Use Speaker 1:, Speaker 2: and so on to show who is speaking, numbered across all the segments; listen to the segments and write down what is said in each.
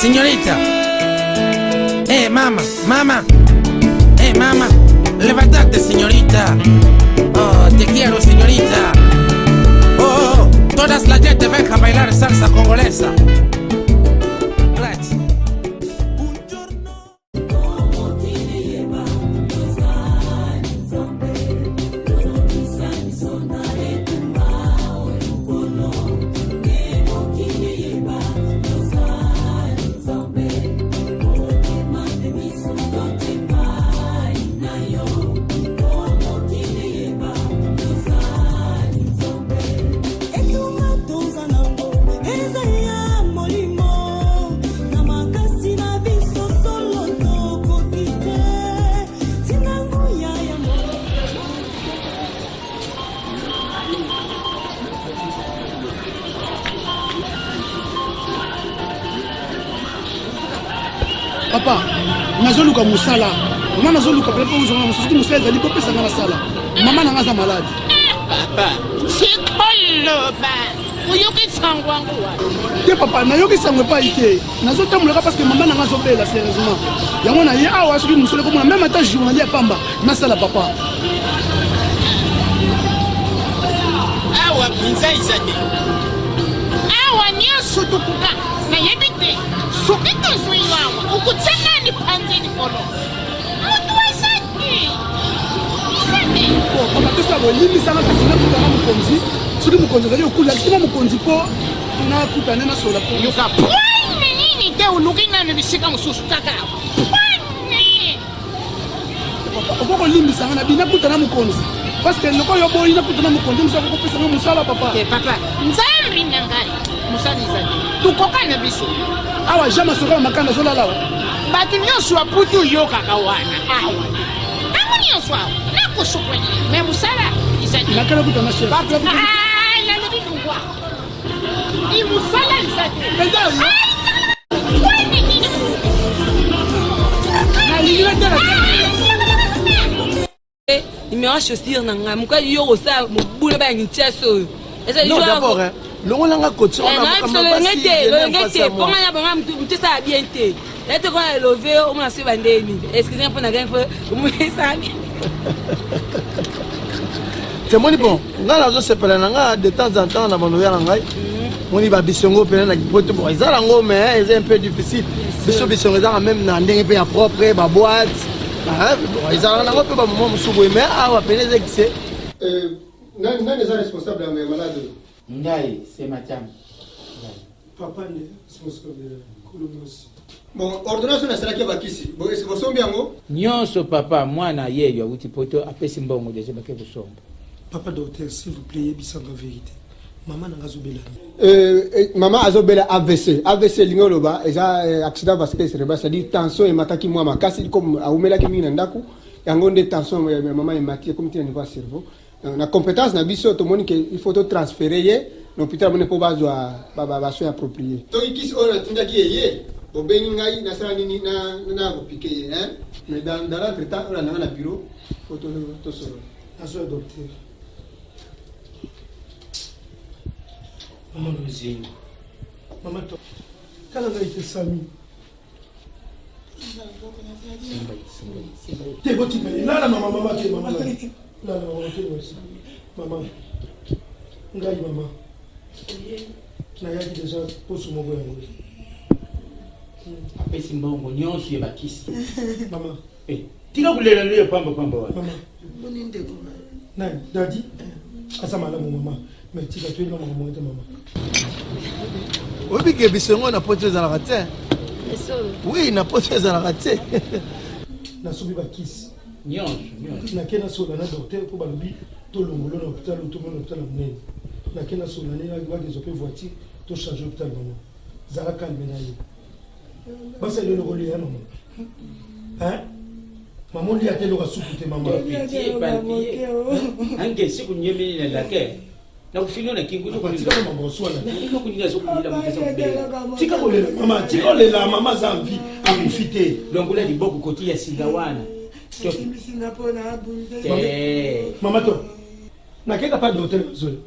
Speaker 1: Señorita. Eh, mama, mama. Eh, mama. Levántate, señorita. Oh, te quiero, señorita. Oh, oh, oh. todas la gente venga a bailar salsa congolesa. Let's.
Speaker 2: Papa, nazoluka mosala. Mama nazoluka mpe mpo ozonga mosusu soki mosala ezali kopesa nga nasala. Mama na nga aza malade.
Speaker 3: Papa, sikoloba oyoki sango yango wapi?
Speaker 2: Te papa, nayoki sango epai te. Nazotambolaka parce que mama na nga azobela sérieusement. Yango na ye awa soki mosala ekomona meme ata journalier ya pamba nasala papa.
Speaker 3: Awa mpenza eza te. Awa nyonso tokoka nayebi te soki tozwi yo awa okotya nani panze likolo moto aza te eza te.
Speaker 2: Papa tosa bolimbisanga kasi nakutana mokonzi soki mokonzi azali okula kisima mokonzi mpo nakutane nasola mpo
Speaker 3: yoka pwane nini te oluki nanu bisika mosusu kaka pwane
Speaker 2: okoki kolimbisa nga na bino nakuta na mokonzi parce que lokola yo boyi nakuta na mokonzi mosu akokopesa nga mosala papa
Speaker 3: te papa nzambe na ngai mosala eza te tokoka na biso
Speaker 2: awa jean masoka makanda azolala awa
Speaker 3: bato nyonso ya putu oyokaka wana awa ntango nyonso awa nakosokwani me mosala eza te
Speaker 2: nakala kuta na chef
Speaker 3: nalobi longwa mosala eza te
Speaker 4: Numéro chaussure na ngai mokali yo kosala mobulu baya kinshasa oyo
Speaker 5: Non, d'abord, hein, longola nga koti wana makambo ya
Speaker 4: lolenge
Speaker 5: basi,
Speaker 4: te
Speaker 5: je n'aime
Speaker 4: lolenge
Speaker 5: pas
Speaker 4: te
Speaker 5: ça,
Speaker 4: mpo
Speaker 5: moi.
Speaker 4: ngai na bango motu esala bien te ya te kona elove omona soki bandeni excuse nga mpo na ngai mpo omona bien.
Speaker 5: Temoni bon ngai nazosepela na ngai de temps en temps na banoya na ngai moni babisongo mpena na kipoto bon eza nango mais eza un peu difficile biso bisongo ezaka meme na ndenge mpe ya propre baboite bon ezalaka nango mpe bamoment mosusu boye mais awa pene eza ekise.
Speaker 6: Nani nani eza responsable ya malade oyo?
Speaker 7: Ngai sema cham.
Speaker 6: Papa nde responsable ya nkolo mwasi. Bon, ordonnance oyo nasalaki ya bakisi, bo est-ce que bosombi yango?
Speaker 7: Nionso papa mwana yeyo awuti poto apesi mbongo dejà bake kosomba.
Speaker 8: Papa docteur s'il vous plait yebisa nga verite maman na nga azo bela nini?
Speaker 6: Euh, euh, maman azo bela AVC. AVC elingi oloba eza euh, accident vasculaire cérébral, c'est-à-dire tension emataki mwa makasi comme awumelaki mingi na ndako, yango nde tension ya maman emati ekomi ti na niveau ya cerveau. Na competence na biso tomoni ke il faut to transferer ye na hôpital mone mpo bazwa ba soins appropriés. Soki kisi oyo natindaki eye, bobengi ngai nasala nini na na kopike ye hein? Mais dans dans l'entretemps olanda nga na bureau po tosolola.
Speaker 8: Nazwa docteur.
Speaker 7: Mama Rosine.
Speaker 8: Mama to. Tala ngai te Sami. Te botika ye. Lala mama mama te mama lala. Lala mama te mwasi. Mama. Ngai mama. Nayaki deja poso moko yango.
Speaker 7: Apesi mbongo nyonso ya bakisi.
Speaker 8: Mama.
Speaker 7: Eh, tika kolela loyo pamba pamba wana.
Speaker 8: Mama.
Speaker 9: Boni ndeko na yo?
Speaker 8: Nani? Dadi? Aza malamu mama. Mais tika toyebi na makambo te mama.
Speaker 5: Oyebi ke bisengo na poto ezalaka te. Oui, na poto ezalaka te.
Speaker 8: Nasobi bakisi.
Speaker 7: Nyonso, nyonso.
Speaker 8: Nake nasola na docteur mpo balobi tolongolo na hôpital oyo tomona hôpital ya monene. Nake nasola ne bakezwa mpe voiture tochange hôpital mama. Zala calme na ye. Basali eloko olia mama. Hein? Mama olia te eloko ya supu te mama.
Speaker 7: Pitié, palpiller. Ange siku nyemini na lake. Na kufino na kingu
Speaker 8: Papa, tika na mambo oswana te.
Speaker 7: Eloko nini azokolela moto aza kobela.
Speaker 8: Tika kolela mama, tika kolela mama aza en vie, akufi te.
Speaker 7: Longola liboko kotia singa wana.
Speaker 9: Okimbisi nga mpo na abunde.
Speaker 7: Te.
Speaker 8: Mama to. Nakeka pa docteur Zoe.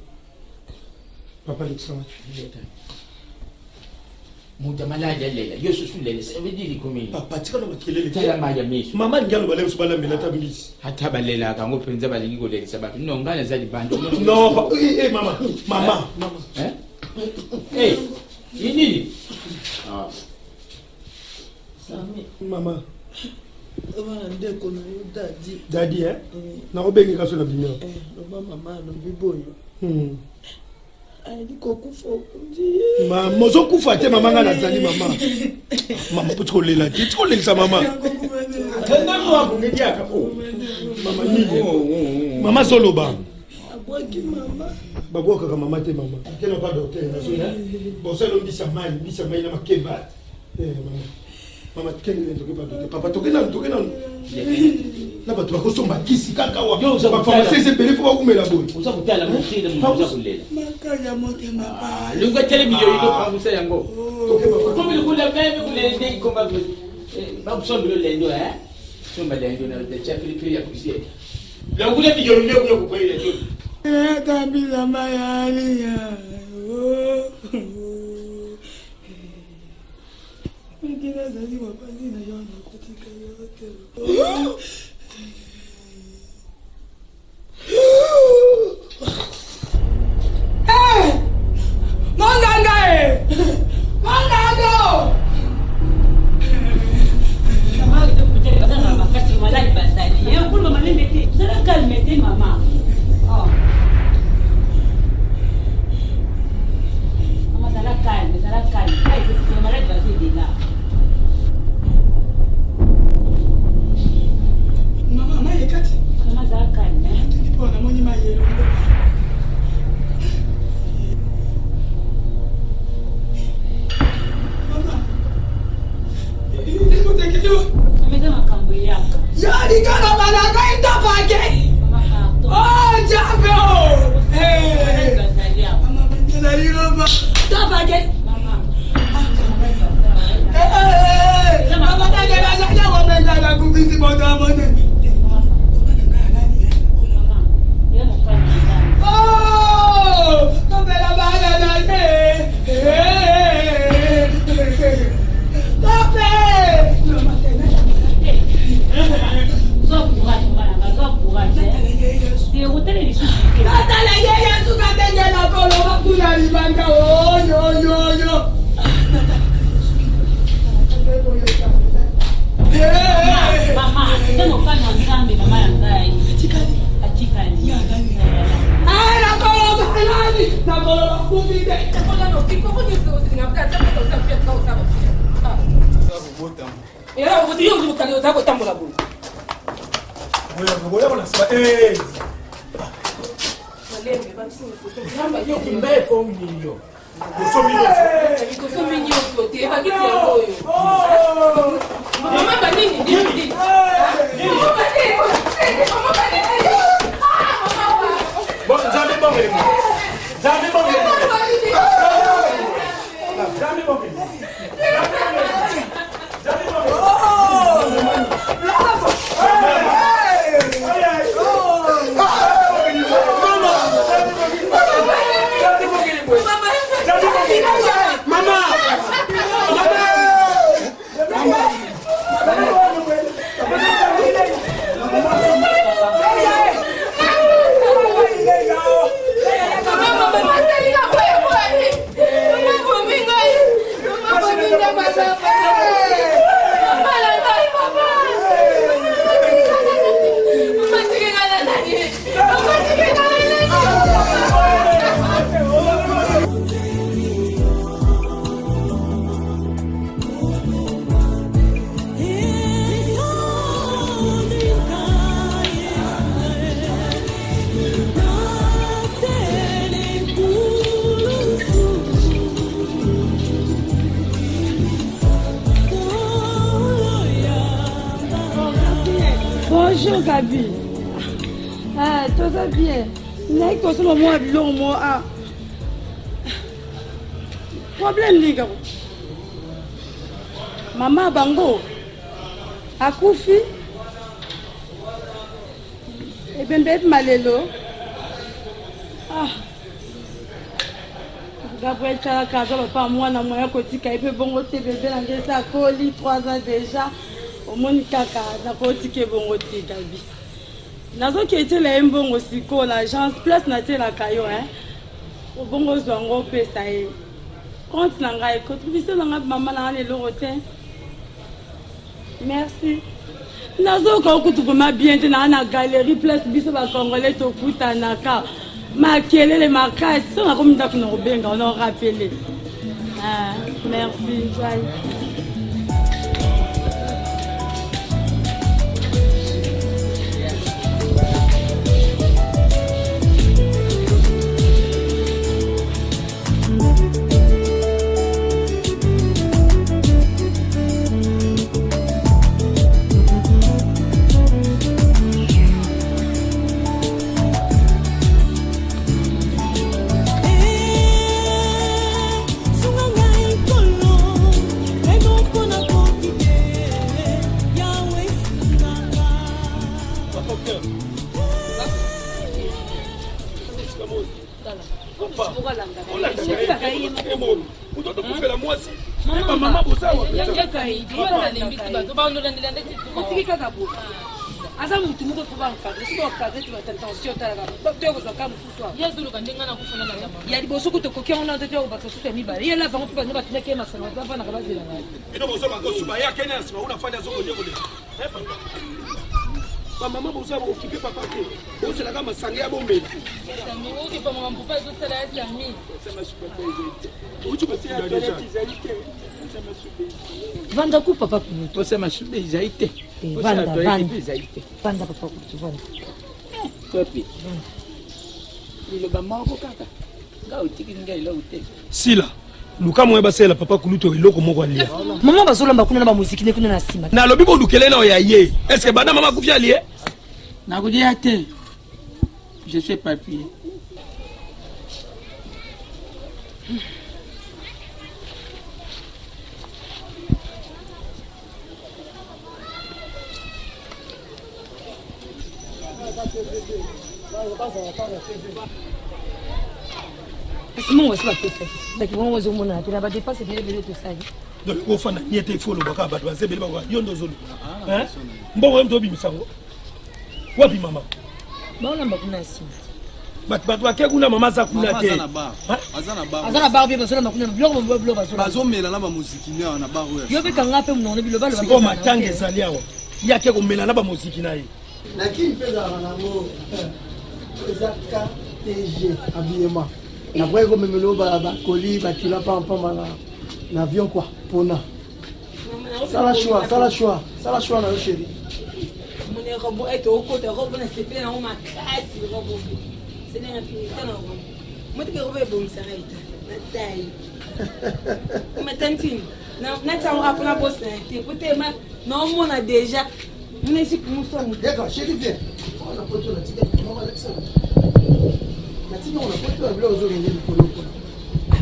Speaker 8: Papa lekisa wapi?
Speaker 7: Moto ya maladi alela, yo susu lela, ça veut dire komi.
Speaker 8: Papa tika na makelele.
Speaker 7: Tala mayi ya miso.
Speaker 8: Mama alingi aloba lelo biso balambela ata mbisi.
Speaker 7: Ata balelaka yango mpenza balingi kolelisa bato. Non, ngai naza libanda.
Speaker 8: Non, pa, eh, eh, mama, mama, mama.
Speaker 7: Eh? Eh, nini? Ah.
Speaker 9: Sami.
Speaker 8: Mama.
Speaker 9: Loba na ndeko na yo dadi.
Speaker 8: Dadi eh? Nakobengeka so na bino.
Speaker 9: Eh, loba mama alobi boye. Ayebi kokufa okundi ye.
Speaker 8: Mama ozokufa te mama ngai nazali mama. Mama po tikolela te tikolelisa mama. Mama nini? Mama azoloba.
Speaker 9: Abwaki mama.
Speaker 8: Babwakaka mama te mama. Kena pa docteur nazoya. Bosala mbisa mai, mbisa mai na makemba. Eh mama. Mama kende nde toke bato te papa toke nanu toke nanu na bato bakosomba kisi kaka wa bapharmacie eza ebele fo bakumela boye
Speaker 7: oza kotala motele moto oza kolela
Speaker 9: makaya motema
Speaker 7: ah, lingo etele miyoyi lopangusa yango okomi lokola meme kolela ndenge komba bakusombelo lendo eh somba lendo na tia pilipili ya poussière lokula miyoyi nde kuya kokweyela te
Speaker 9: Kabila mayali Soki nazali mobali na yo nakotika yo te.
Speaker 4: Hey! Monganga e! Monganga! Maladi bazali ye okulu malembe te zala calme te mama Mama zala calme, zala calme. Ba malade bazo ebela.
Speaker 9: Mama, mai ekati.
Speaker 4: Mama zala calme.
Speaker 9: Atuni mpo namoni mai elongo. Mama,
Speaker 4: Mama eza makambo eyaka.
Speaker 9: Yo likolo balaka itopake. Oh, Nzambe oh! Hey! Mama bendela liloba. Topake. Mama tangela zala komendala kubisi moto amone. Oh! Topela bana na ye. Tope! Natala ye Yesu katengela koloba kuna libanda oyoyoyo.
Speaker 4: Mama, eza mokano ya Nzambe, mama na ngai. Atikali.
Speaker 9: Nakoloba nani? Nakoloba kubi te.
Speaker 4: Oza kotambola boye. Tosombi nyonso te, bakisi yango oyo. Mama banini nini? Mama banini? Mama banini?
Speaker 8: Nzambe bongeli mo. Nzambe bongeli mo. Nzambe bongeli mo.
Speaker 4: Bonjour Gabi. Ah, toza bien. Nayi kosomba mwa biloko mo ah. Problème nini kaka? Mama bango akufi. Ebembe epi malelo. Ah. Gabriel talaka aza papa mwana moya kotika ye mpe bongo te bebe na ngai esi akoli 3 ans déjà omoni kaka nakotika ye bongo te Gabi. Nazoketela ye mbongo sikoyo na agence place natielaka yo hein. Obongo ozwa yango opesa ye. Compte na ngai contribution na ngai mama na ngai na eloko te. Merci. Nazoyoka kutu vraiment bien te naa na galerie place biso ba congolais tokutanaka makelele makasi so nakomi ndako na kobenga ona orapele ah, merci bye.
Speaker 8: Otokufela mwasi bamama bozawa
Speaker 4: otiki kaka bo aza mutu moko fo baencadre soki baencadre te batension otalaka to kozwa ka mosusu awa ya liboso kutu okoki yango na te bato mosusu ya mibale ye lava yango mpe bango batindaki ye masanga bavandaka bazela ngai
Speaker 8: bino bozoba kosuba ye akende na nsima una fandi azokonyekolela bamama boza baokipe papa te bozelaka masanga ya bomela
Speaker 4: vanda ku papa kulutu
Speaker 7: posa masuba ezali te
Speaker 4: vanda vanda vanda papa kulutu vanda
Speaker 7: wapi liloba moko kaka nga otiki nga eloko te
Speaker 8: sila luka moye basalela papa kulutu eloko moko alia
Speaker 4: mama bazolamba kuna na bamoziki ne kuna na nsima
Speaker 8: nalobi bolukele na oyo ya ye estce banda mama akufi alie
Speaker 7: nakolia te je suis papier
Speaker 4: Kasi mongo esi bapesaki baki bongo ezomonana te na badepense ebele ebele tosali.
Speaker 8: Donc ofanda nie te ifo olobaka bato baza ebele bakoka yo nde ozoluka mbongo yo moto obimisa yango wapi mama
Speaker 4: baolamba kuna nsima
Speaker 8: bato bato bake kuna mama aza kuna te
Speaker 4: aza na bar bie bazolamba kuna biloko biloko bazolamba
Speaker 10: bazomela na bamoziki na na bar oyo
Speaker 4: yo mpe kanga mpe monoko biloba loba
Speaker 8: sikoyo matanga ezali awa ye ake komela na bamoziki na ye
Speaker 5: Na kin mpe ezalaka nango eza KTG habillement nakoki komemela oyo bakoli bakila pampamba na, na avion quoi pona sala choix sala choix sala choix na yo chéri
Speaker 4: moni robo ete okota robo na sepele nango makasi robo senenga pinita na robo motike robo ebongisaka eta natai matantine natango apona bosana te po te naomona deja
Speaker 5: D'accord, chérie, viens. Oh, na poto na tika mama alakisa. Na tika na poto ya biloko ozokende likolo kuna.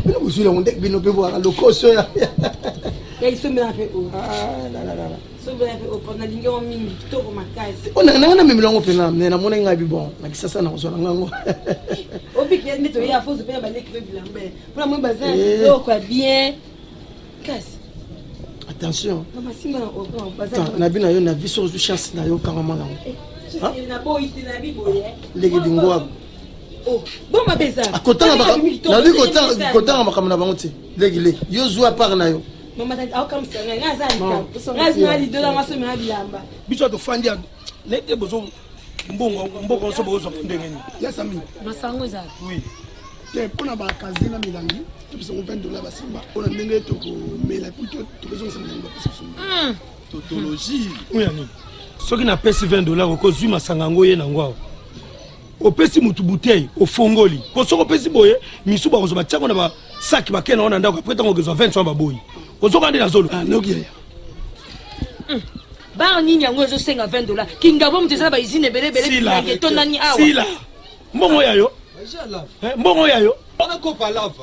Speaker 5: Bino bozwi yango ndenge bino mpe bwaka lokoso ya.
Speaker 4: Ya isombela mpe o.
Speaker 5: Ah, la la la.
Speaker 4: Sombela mpe o pona lingi yango mingi kitoko makasi.
Speaker 5: O na na memela yango mpena me namoni ngai bi bon na kisasa na kozwa na ngango.
Speaker 4: Obiki nde toya fozo mpe na baleki mpe bilamba. Mpona moi baza biloko ya bien. Kasi
Speaker 5: attention na bino yo na vie soki ozwi chance na yo kangama nango leki lingwaku nalobi kotanga makambo na bango te leki leki yo zwa part na yo
Speaker 8: biso tofandi nete bozo mbongo mbongo nyonso bokozwa ndenge nini
Speaker 2: ya sami
Speaker 4: masango ezala
Speaker 8: oui
Speaker 2: te mpo na bakazi na milangi topesa yango 20 dollar basimba mpo na ndenge tokomela mpo tokozongisa milangi bapesa biso
Speaker 10: tautologie
Speaker 8: oyo nini soki napesi 20 dollar okozwi masanga yango ye nango awa opesi mutu bouteille ofongoli po soki opesi boye misu bakozwa batiango na basaki bakei nango na ndako apres ntango okezwa 20 wana baboyi ozoka nde nazolo
Speaker 2: noki yaya
Speaker 4: bar nini yango ezosenga 20 dollar kingabo moto eza na bausine ebele ebele milangi etondani awa
Speaker 8: sila mbongo ya yo mbongo ya yo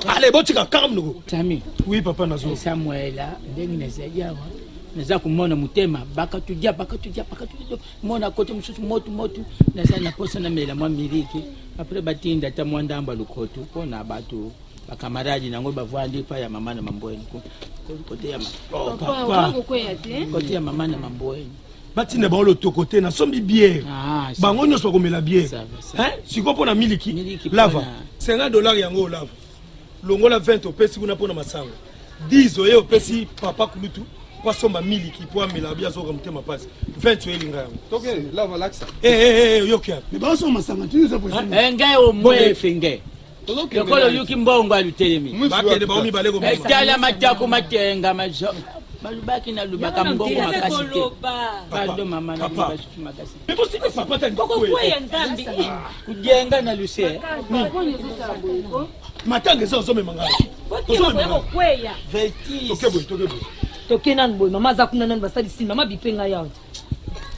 Speaker 8: ale botika kaka monoko
Speaker 7: sami
Speaker 8: oui papa nazo
Speaker 7: samuela ndenge nazali awa naza komona motema bakatudia bakatudia bakatudia mona kote mosusu motu motu naza na posa namela mwa miliki apres batinda ata mwa ndambo ya lokoto mpo na bato Bakamaradi nango bavwandi pa ya mama na mambweni. Kote ya oh,
Speaker 11: papa.
Speaker 7: Kote ya mama na mambweni.
Speaker 8: Batinda bango lotoko te, nasombi bière. Ah, bango nyonso bakomela bière. Sikoyo mpo na miliki, lava 50 dollars yango olava. Longola 20 opesi kuna mpo na masango. 10 oye opesi papa kulutu po asomba miliki po amela bi azoka motema pasi 20 oye linga yango.
Speaker 10: Toke lava lakisa.
Speaker 8: Eh eh eh yoki.
Speaker 2: Mais basomba masanga tu eza
Speaker 7: possible. Eh ngai o mwe fenge. Lokolo yuki mbongo alutelemi.
Speaker 8: Bakende bango mibale ko.
Speaker 7: Etala matako matenga mazo. Balubaki na lubaka mbongo makasi te. Pardon mama na basusu makasi.
Speaker 8: Mais bosika papa tani.
Speaker 4: Kokweya nzambe.
Speaker 7: Kujenga na luse.
Speaker 8: Matanga eza ozomema ngai.
Speaker 4: Ozomema.
Speaker 7: Vertige.
Speaker 8: Toke boye, toke boye.
Speaker 12: Toke nanu boye, mama aza kuna nanu basalisi mama bipe ngai awa.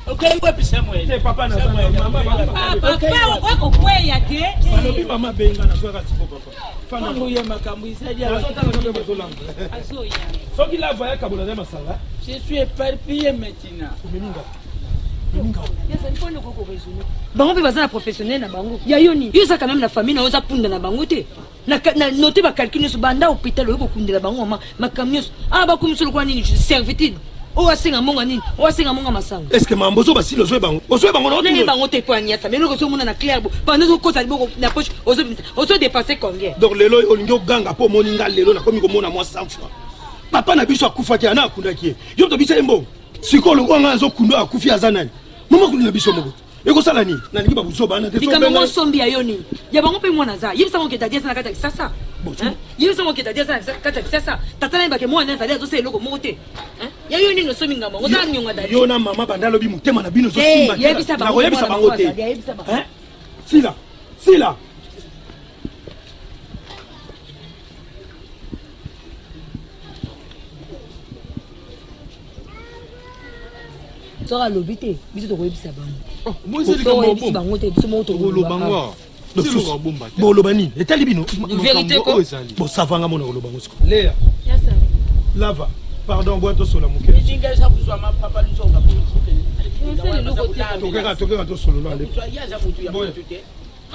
Speaker 7: Okei wapi Samuel?
Speaker 8: Te papa na mama
Speaker 4: papa okoki kokweya te.
Speaker 8: Balobi mama benga na zwaka tipo papa.
Speaker 7: Fana ya makambo ezali awa.
Speaker 8: Nazotala kaka bazolanda.
Speaker 4: Azoya.
Speaker 8: Soki lava ya kabola na masanga.
Speaker 7: Je suis éparpillé maintenant.
Speaker 8: Omemi nga. Omemi nga.
Speaker 12: Bango mpe baza na professionnel na bango. Ya yo nini? Yo oza quand même na famille na yo oza punda na bango te. Na, na note ba calcul nyonso banda hôpital oyo kokundela bango mama makambo nyonso ah bakomisi lokola nini servitude oyo asenga mbongo nini oyo asenga mbongo masanga
Speaker 8: est ce que mambo ozo basili ozoye bango ozoye bango na
Speaker 12: ndenge bango te po aniasa mais eloko ozomona na clair bo pendant ozokosa liboko na poche ozobimisa ozo dépenser combien
Speaker 8: donc lelo olingi oganga mpo omoni nga lelo nakomi komona mwa 100 francs papa na biso akufaki ana akundaki ye yo tobisa ye mbongo sikoyo lokola ngai azokunda akufi aza nani mama kulu na biso moko ekosala nini nalingi babuzoba wana te
Speaker 12: likambo yango osombi ya yo nini ya bango mpe mwana aza yebisa ngo ke dadi aza na kati ya kisasa yebisa ngo ke dadi aza na kati ya kisasa tata na yebake mwana azali azosala eloko moko te ya yo nini osombi ngambo yango oza nyonga dadi
Speaker 8: yo na mama banda alobi motema na bino ezosimba
Speaker 12: yebisa bango
Speaker 8: nakoyebisa bango te sila sila
Speaker 12: Soki alobi te, biso tokoyebisa bango. Soki oyebisi bango te, biso moko tokoloba
Speaker 10: bango.
Speaker 8: Boloba nini? Etali bino.
Speaker 12: Vérité ko.
Speaker 8: Bosavanga mona koloba ngo siko. Lea. Lava. Pardon, boya tosola moke. Tokeka tokeka tosolola. Boya.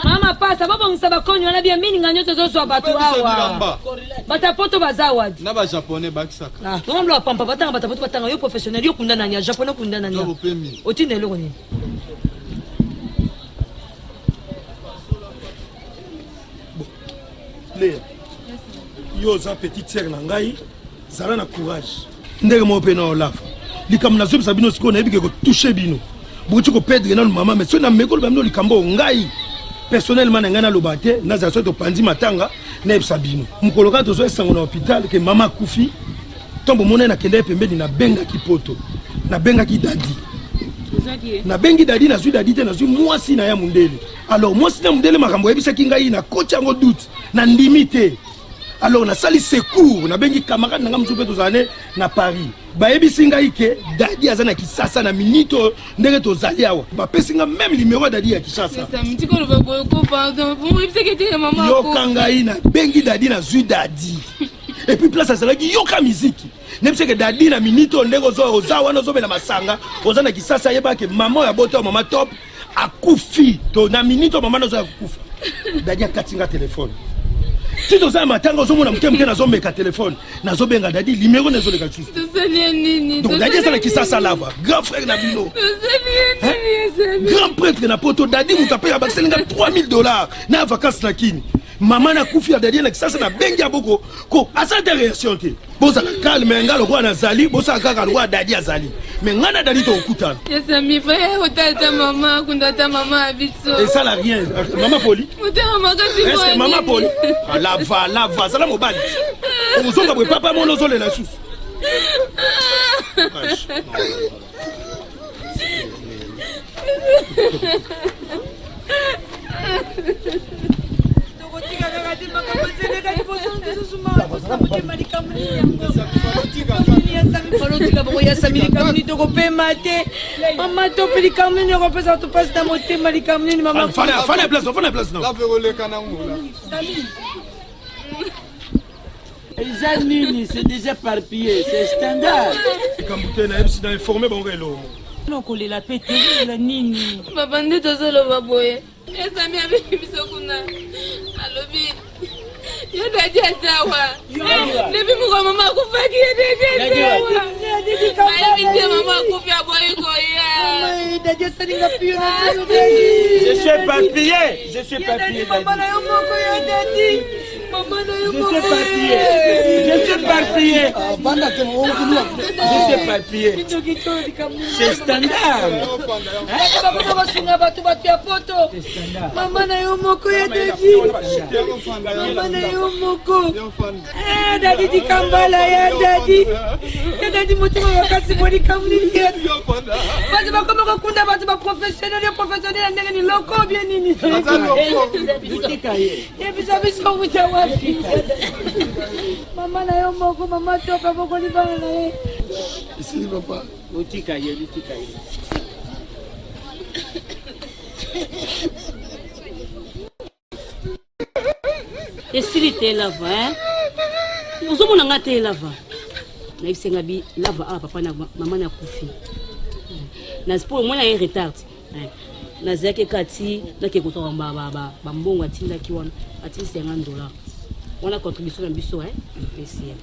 Speaker 12: Mama pasa bobongisa bakoni wana bien mininga nyonso ezozwa bato awa bato poto baza awa
Speaker 10: na ba japonais bakisaka
Speaker 12: ah, mama mlo pampa batanga bato poto batanga yo professionnel yo kunda nani ya japonais kunda nani otinda eloko nini
Speaker 8: Lea yo oza petite sœur na ngai zala na courage ndenge moko mpe na olava likambo nazobisa bino sikoyo nayebi ke kotouche bino bokoki kopedre nanu mama mais soki nameki koloba bino likambo oyo ngai personnellement na ngai naloba te nazala soki topanzi matanga nayebisa bino mokolo kaka tozwa esango na hôpital ke mama akufi ntango bomona ye nakendaki pembeni nabengaki poto nabengaki dadi nabengi dadi nazwi dadi te nazwi mwasi na ya mondele alors mwasi na mondele makambo ayebisaki ngai nakoti yango doute nandimi te alors nasali secours nabengi camarade na ngai mosusu mpe tozala ne na paris bayebisi ngai ke dadi aza na kisasa na minute oyo ndenge tozali awa bapesi ngai meme numero ya dadi ya kisasa yoka ngai nabengi dadi nazwi dadi epuis place azalaki yoka miziki nayebisi ke dadi na minute oyo ndenge oza wana ozomela masanga oza na kisasa ayebaka ke mama oyo abota oyo mama top akufi to na minute oyo mama nazo ya kokufa dadi akati nga telefone ti toza na matanga ozomona moke moke nazomeka telefone nazobenga dadi limero nazoleka lisusu donc dadi aza na kisasa lava grand frère na bino grand prêtre na poto dadi moto ape abakiseli nga 3000 dollars na vacance na kini mama nakufi ya dadi na kisasa nabengi ya boko ko asala te réaction te bozala calme nga lokola nazali bosala kaka lokola dadi azali me nga na dadi tokokutana esala rien mama poli eske mama poli lava lava azala mobali okozonga boye papa mona ozolela susu
Speaker 9: tokotika kaka te makambo ezeleka liboso lisusu mawa motema likambo nini yango
Speaker 12: balotika bongo yasami likambo nini tokopema te mama tope likambo nini okopesa bato mpasi na motema likambo nini mama
Speaker 8: Fana place, fana place non.
Speaker 10: Laveroleka na ngola.
Speaker 7: Eza nini c'est déjà parpillé c'est standard.
Speaker 8: Likambo te nayebisi na informe bango eloko.
Speaker 4: Okolela pe te olela nini?
Speaker 11: Papa nde tozoloba boye. Esami abengi biso kuna alobi
Speaker 9: Ye dadi azawa. Depuis mokolo mama akufaki ye dadi azawa. Nayebi te mama akufi aboyi koya.
Speaker 12: Dadi asalinga pio na
Speaker 7: Je suis papier. Je suis papier.
Speaker 12: Mama na yo moko ya dadi. Mama na yo
Speaker 7: Je
Speaker 12: moko.
Speaker 7: suis papier. Je suis papier. Je suis papier. C'est standard.
Speaker 12: Bakoma basunga bato bato ya poto. Mama na yo moko ya dadi. Mama na yo moko. Eh, dadi dikambala ya dadi. Ya dadi motema makasi bo likambo nini ya. Bato bakoma kokunda bato baprofessionnel yo professionnel ya ndenge ni loko bien nini. Yebisa biso wuta wapi. Mama na yo moko mama toka bokoli bana na ye.
Speaker 2: Esili papa.
Speaker 7: Otika ye, otika ye.
Speaker 11: Esili te lava eh? Ozomona nga te lava. Nayebisi nga bi lava awa papa na mama na kufi. Na po omona ye retard. Nazalaki kaka ti nake kozwa bambongo atindaki wana atindi 50 dollar wana contribution na biso eh? Epesi ye.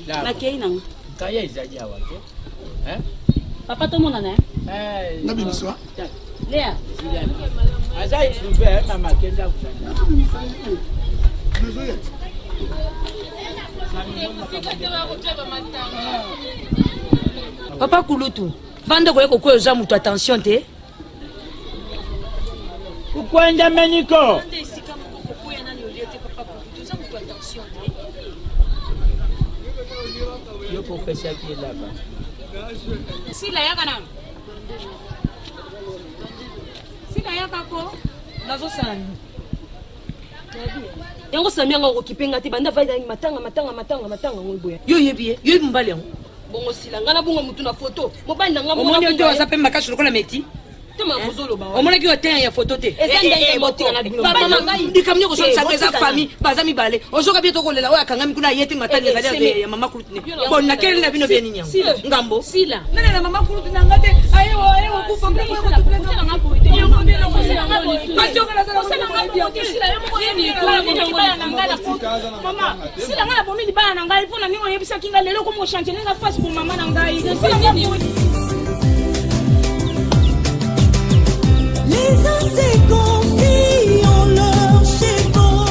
Speaker 11: Nakei nanga.
Speaker 7: Kaya ezali awa te. Hein?
Speaker 11: Papa tomonana eh?
Speaker 2: Nabimiswa.
Speaker 11: Lea.
Speaker 7: Aza éprouvé, mama kenda kuzana.
Speaker 12: Papa kulutu vanda koya kokwea oza moto attention te.
Speaker 7: Kukwenda meniko.
Speaker 12: Esika moko kokwea nani olie te papa kulutu oza moto attention te.
Speaker 7: Yo kopesaki elaba.
Speaker 3: Sila yaka nanu. Sila yaka ko.
Speaker 12: Nazosala nini? Yango sami yango akokipe nga te banda vaida matanga matanga matanga matanga ngo boya. Yo yebi ye, yo yebi mobali yango. Bongo sila nga na bongo mutu na photo. Mobali na nga moko. Omoni yo te oza pe makasi lokola meti. Omonaki yo te ya photo te.
Speaker 11: Eza ndenge moko.
Speaker 12: Likambo nyonso kosala eza famille baza mibale. Ozoka bien tokolela oyo akangami kuna ye te matanga ezali ya mama kulutu ne. Bon nakeli na bino bien nini yango. Ngambo.
Speaker 11: Sila.
Speaker 12: Nana na mama kulutu na nga te. Ayewo ayewo kufa
Speaker 3: Sila ngai nabomi libala na ngai mpo na ndenge oyebisaki ngai lelo komo change nga face bo mama na ngai.
Speaker 13: Les uns se confient en leurs chevaux.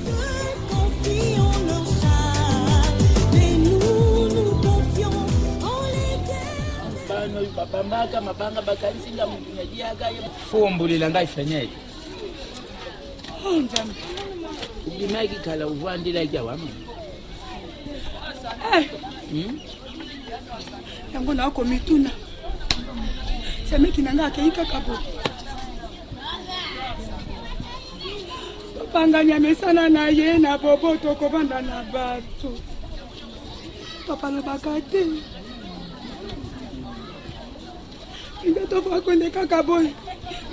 Speaker 13: Se confient en leurs chars. Mais nous nous confions en l'éternel.
Speaker 7: Bano babambaka mabanga bakanisi nga mutu naliaka ye. Fombolela ngai fenêtre.
Speaker 3: Oh, Nzambe.
Speaker 7: Ubimaki kala uvandelaki awa mama.
Speaker 4: Eh. Yango nakomituna semeki na ngai akei kaka boye topangani ya mesana na ye na bobo tokovanda na bato papa alobaka te nde tofakonde kaka boye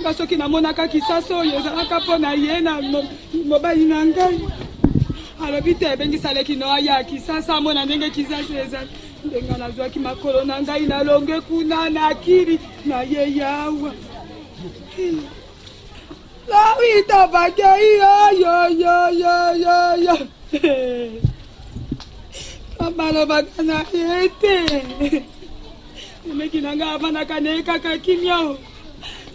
Speaker 4: nga soki namonaka kisasa oyo ezalaka mpo na ye na mobali na ngai alobi te ebengisa leki no aya kisasa amona ndenge kisasa ezali ndenga nazwaki makolo na ngai nalonge kuna na kili na ye yawa lawita bakei yoyoyoyoyo abalobaka na ye te emeki na ngai avandaka na ye kaka kimia o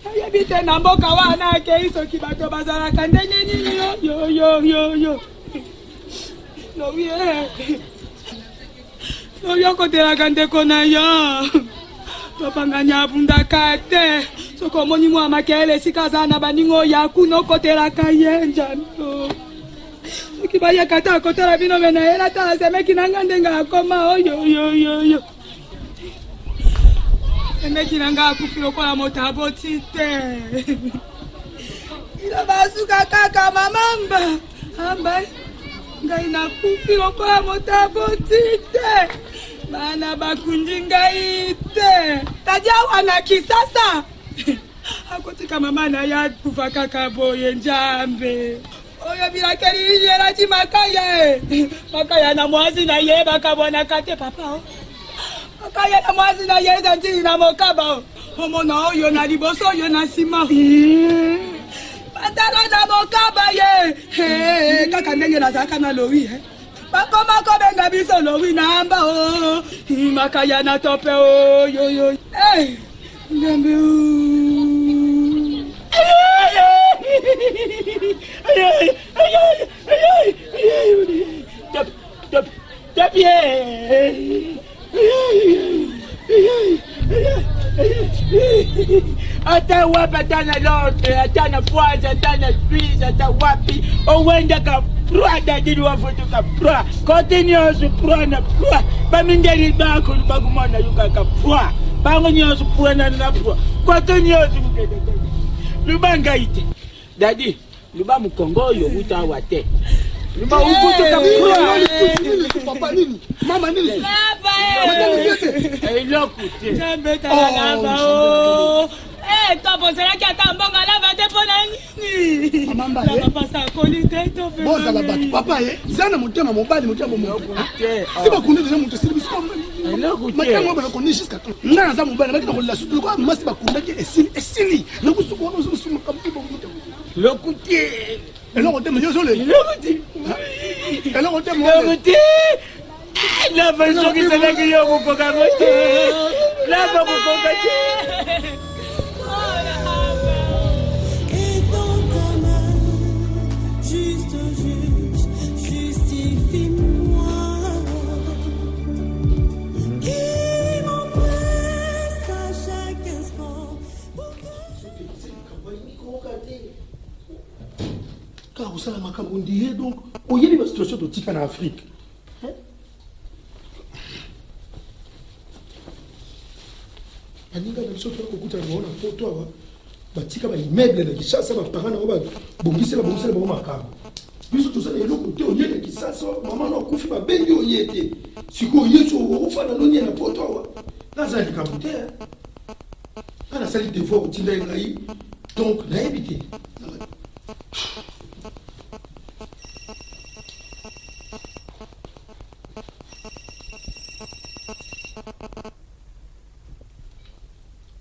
Speaker 4: nayebi te na mboka wana akei soki bato bazalaka ndenge nini yoyoyoyo lowi lowi okotelaka ndeko na yo topangani abundaka te soki omoni mwa makele esika aza na baninga oyo akuna okotelaka ye njambo soki bayaka te akotela bino me nayela tala semeki na nga ndenge akoma oyoyoyoyo semeki na nga akufi lokola moto aboti te ilo basuka kaka mamamba amba ngai nakufi lokola moto aboti te bana bakundi ngai te tadi awa na kisasa akotika mama na ye akufa kaka boye njambe oyo bilakeli nini elati makaya e makaya na mwasi na ye bakabwanaka te papa o makaya na mwasi na ye eza ntini na mokaba o omona oyo na liboso oyo na nsima. Atala na mokaba ye eh, kaka ndenge nazalaka na lowi eh. Bakoma kobenga biso lowi na amba o makaya na tope oyoyo eh, nzambe
Speaker 7: Top, top, top, yeah. Ata wapi, ata na Londres, ata na France, ata na Suisse, ata wapi, owendaka proi dadili wafutuka proi kote nyonso proi na proi bamindeli bako bakumona yo kaka proi bango nyonso proi na na proi kote nyonso luba ngai te dadi luba mokongo oyo uta awa te luba ukutuka proi
Speaker 2: papa nini mama nini
Speaker 7: eloko te
Speaker 4: nzambe tala lava o tobozelaki ata mbongo alava te mpo na nini lava pasa akoli te
Speaker 2: bozala bato papa ye za na motema mobali motema bomoto si bakundi deja moto esili biso matango banakondi jusqu'à quand ngai naza mobali nabaki nakolela suki lokola masi bakundaki esili esili nakosuku wana ozosusu makambo
Speaker 7: lokuti
Speaker 2: eloko te meyo ozole
Speaker 7: lokuti
Speaker 2: eloko te
Speaker 7: lokuti lava soki ezalaki yo kokoka ngo te lava kokoka te.
Speaker 13: Et dans ta main, juste juge, justifie-moi. Qui m'empresse à chaque instant pour que
Speaker 8: Kaka kosala makambo ndiye donc oyebi ba situation totika na Afrique. Baninga na biso toya kokutana bango na poto awa batika ba immeuble na Kinshasa ba parents na bango babongisela bongisela bango makambo. Biso toza na eloko te oye na Kinshasa mama na akufi babengi oye te. Sikoyo Yesu okofanda no nie na poto awa. Naza na likambo te. Nga nasali devoir otindaki ngai donc nayebi te.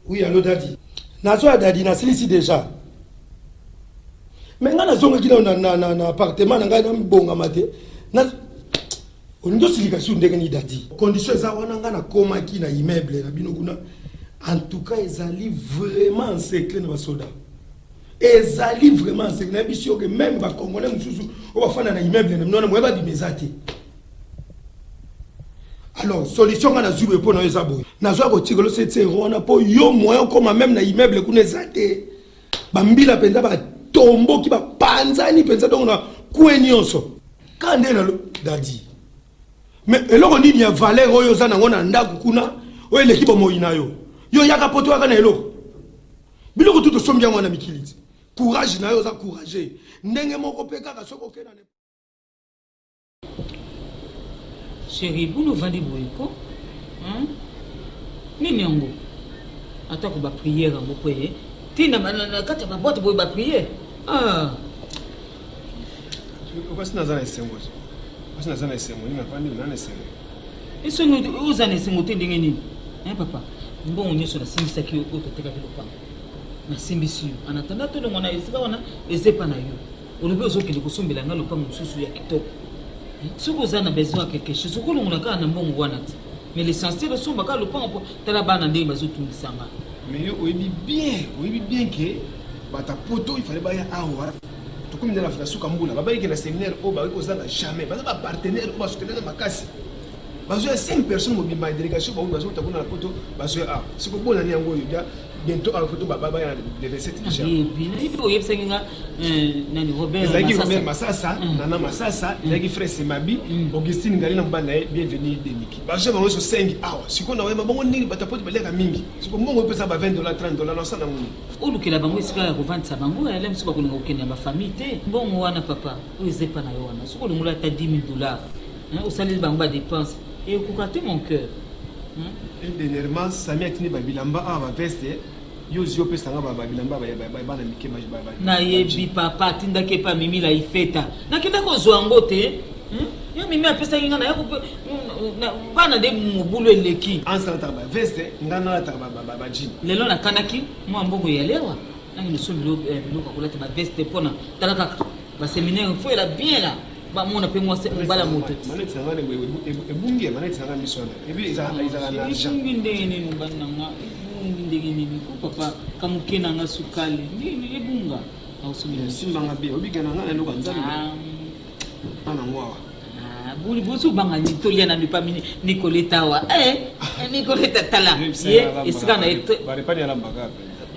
Speaker 8: Oui, allo daddy. Nazo ya daddy nasilisi déjà. Mais nga nazongaki na, na, na, na appartement na ngai nabongama te. Na olingi osilika su ndenge nini daddy? Condition eza wana nga nakomaki na immeuble na bino kuna. En tout cas ezali vraiment en secret na basoda. Ezali vraiment en secret. Nayebisi yo ke meme ba congolais mosusu oyo bafanda na immeuble na bino wana moye babima eza te. Alors solution nga nazwi boye mpo na yo eza boye. Nazwa kotikela yo 700 euros wana mpo yo moyen okoma meme na immeuble kuna eza te. Bambila mpenza batomboki bapanzani mpenza donc na coin nyonso. Ka nde na dadi. Mais eloko nini ya valeur oyo oza nango na ndako kuna oyo eleki bomoi na yo? Yo yaka poto yaka na eloko. Biloko tu tosombi yango wana mikili ti. Courage na yo oza courageux. Ndenge moko pe kaka soki okenda na
Speaker 14: Chérie, boni ovandi boye ko? Hein? Nini yango? Atako ba prière yango pe eh? Tina na kati ya ba boîte boye ba prière. Ah.
Speaker 10: Okasi naza na esengo. Okasi naza na esengo, nini nafandi na esengo.
Speaker 14: Esengo oza na esengo te ndenge nini? Hein papa? Mbongo nyonso nasimbisaki yo oyo totekaki lopango. Nasimbisi yo. En attendant tolongwa na esika wana eza epa na yo. Olobi ozokende kosombela ngai lopango mosusu ya kitoko. Soki oza na besoin ya quelque chose, okolongola kaka na mbongo wana te. Mais l'essentiel osomba kaka lopango po tala bana ndenge bazotungisa nga.
Speaker 10: Mais yo oyebi bien, oyebi bien que bato ya poto il fallait baya awa. Tokomi nde na suka mbula, babayiki ke na seminaire oyo bakoki kozanga jamais. Baza ba partenaires oyo ba soutenaka makasi. Bazoya 5 personnes mobimba ya delegation baoyo bazouta kuna na poto bazoya awa. Sikoyo bonani yango oyo dia bientôt awa poto baya le 27 déjà.
Speaker 14: Nayebi oyebisaki nga nani Robert
Speaker 10: ezalaki Robert Masasa, Nana Masasa, ezalaki frère Semabi, Augustine Ngali na mobali na ye Bienvenu Deniki. Bazoya bango nyonso 5 awa. Sikoyo na oyeba bango ndenge bato ya poto baliaka mingi. Sikoyo mbongo epesa ba 20 dollars 30 dollars na osala yango nini?
Speaker 14: Olukela bango esika ya kovandisa bango yale mosusu bakolinga kokende na bafamille te. Mbongo wana papa oyo eza epa na yo wana soki olongoli ata 10 000 dollars osaleli bango ba dépense ekoka te mon cœur.
Speaker 10: Et dernièrement Samy atindi ba bilamba awa ba veste yo ozwi opesa nga ba bilamba ya bana mike ba
Speaker 14: Nayebi papa atindaki epa Mimi la ifeta nakenda kozwa yango te yo Mimi apesaki nga naya bana nde mobulu eleki.
Speaker 10: Anse alataka ba veste nga nalataka ba jean.
Speaker 14: Lelo nakanaki mwa mbongo ya lewa. Nangi nosombeli eh, biloko ya kolata baveste mpona tala kaka baseminaire fo ela bien la bamona mpe mwasi mobala moto
Speaker 10: maneti na ngai ebungi maneti na ngai miso wana ebi ezalaka na argent
Speaker 14: ebungi ndenge nini mobali na nga ebungi ndenge nini ko papa kamoke na nga sukali nini ebunga
Speaker 10: simbanga be obika na ngai na eloko ya nzambe ah. nango awa
Speaker 14: ah, boli bozo banga nini tolia nanu epa nicoleta awa eh, eh, nicoleta tala ye esika na ye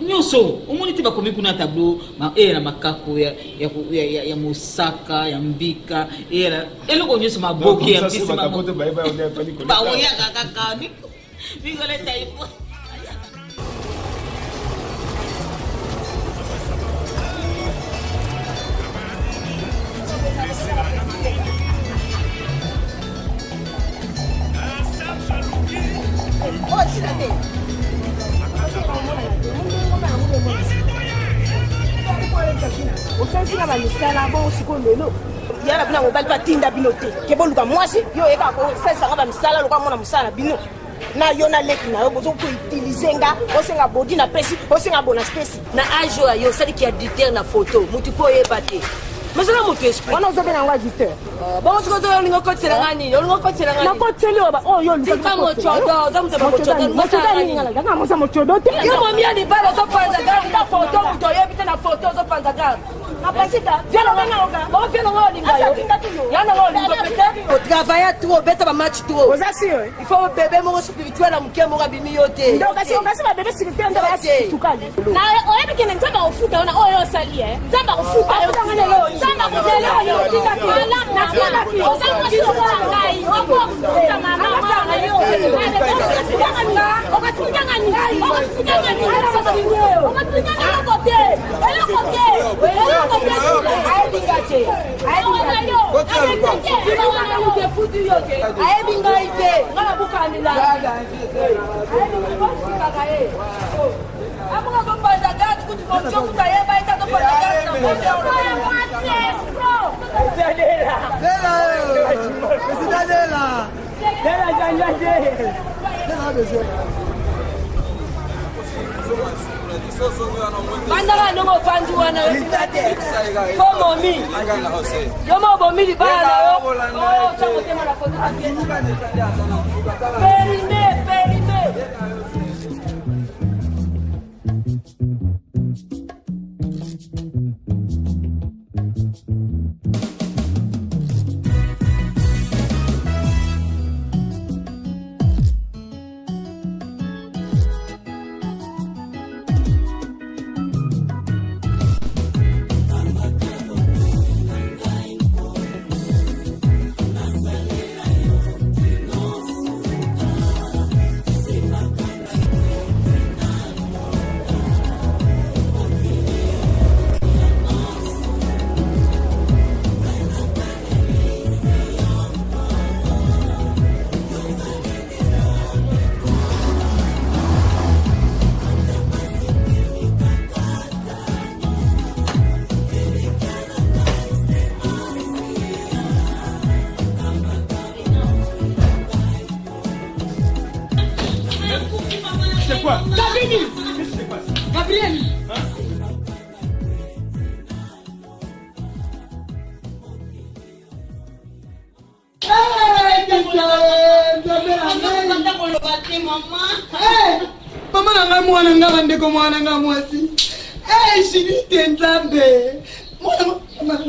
Speaker 14: nyonso omoni te bakomi kuna tableau eya na makako ya mosaka ya mbika eya eloko nyonso maboke ya mbisi baoyaka kaka nicoleta ifo
Speaker 15: osalisi nga bamisala bongo sikoyo lelo ya na bino ya mobali mpe atinda bino te ke boluka mwasi yo oyekaka kosalisa nga bamisala lokola mwana mosala na bino na yo na leki na yo bozo ko utiliser nga osenga bodi na pesi osenga bona spesi
Speaker 12: na age oyo yo osali ki adultère na photo mutu mpo oyeba te mais oza moto esprit
Speaker 15: wana ozobe na yango adultère
Speaker 12: ah, bongo soki ozo olinga okotisela nga nini olinga okotisela nga
Speaker 15: nakotiseli oyo oyo yo
Speaker 12: tika mocodo oza moto ya bamocodo
Speaker 15: moza mocodo te
Speaker 12: yo momi ya libala ozopanza garde na photo moto oyebi te na photo ozopanza garde otravailla trop obeta bamatch trop
Speaker 15: oza sur
Speaker 12: il faut bebe moko spirituel ya moke moko abimi yo te
Speaker 15: kasi babebe spirituel nde basukali
Speaker 9: na oyebi kende nzambe akofuta yo na oyo osali e nzambe akofuta yo nzambe akofuta oza mwasi lokola ngai okofuta mama okofutanga nini okofutanga nini okofutanga eloko te eloko te eloko te
Speaker 12: ayebi nga te ayebi ngai te nga nabukanela amuka kopanza gate kutu moto kutu ayeba ete azopanza gate na vandaka ndenge ofandi wana fo momi yo mo obomi libala na yo otya motema na foto perime perime
Speaker 7: C'est quoi
Speaker 12: Gabini
Speaker 7: Qu'est-ce qui se passe
Speaker 12: Gabriel
Speaker 7: Hein
Speaker 5: mama na ngai mwana nga bandeko mwana nga mwasi judite nzambe mwana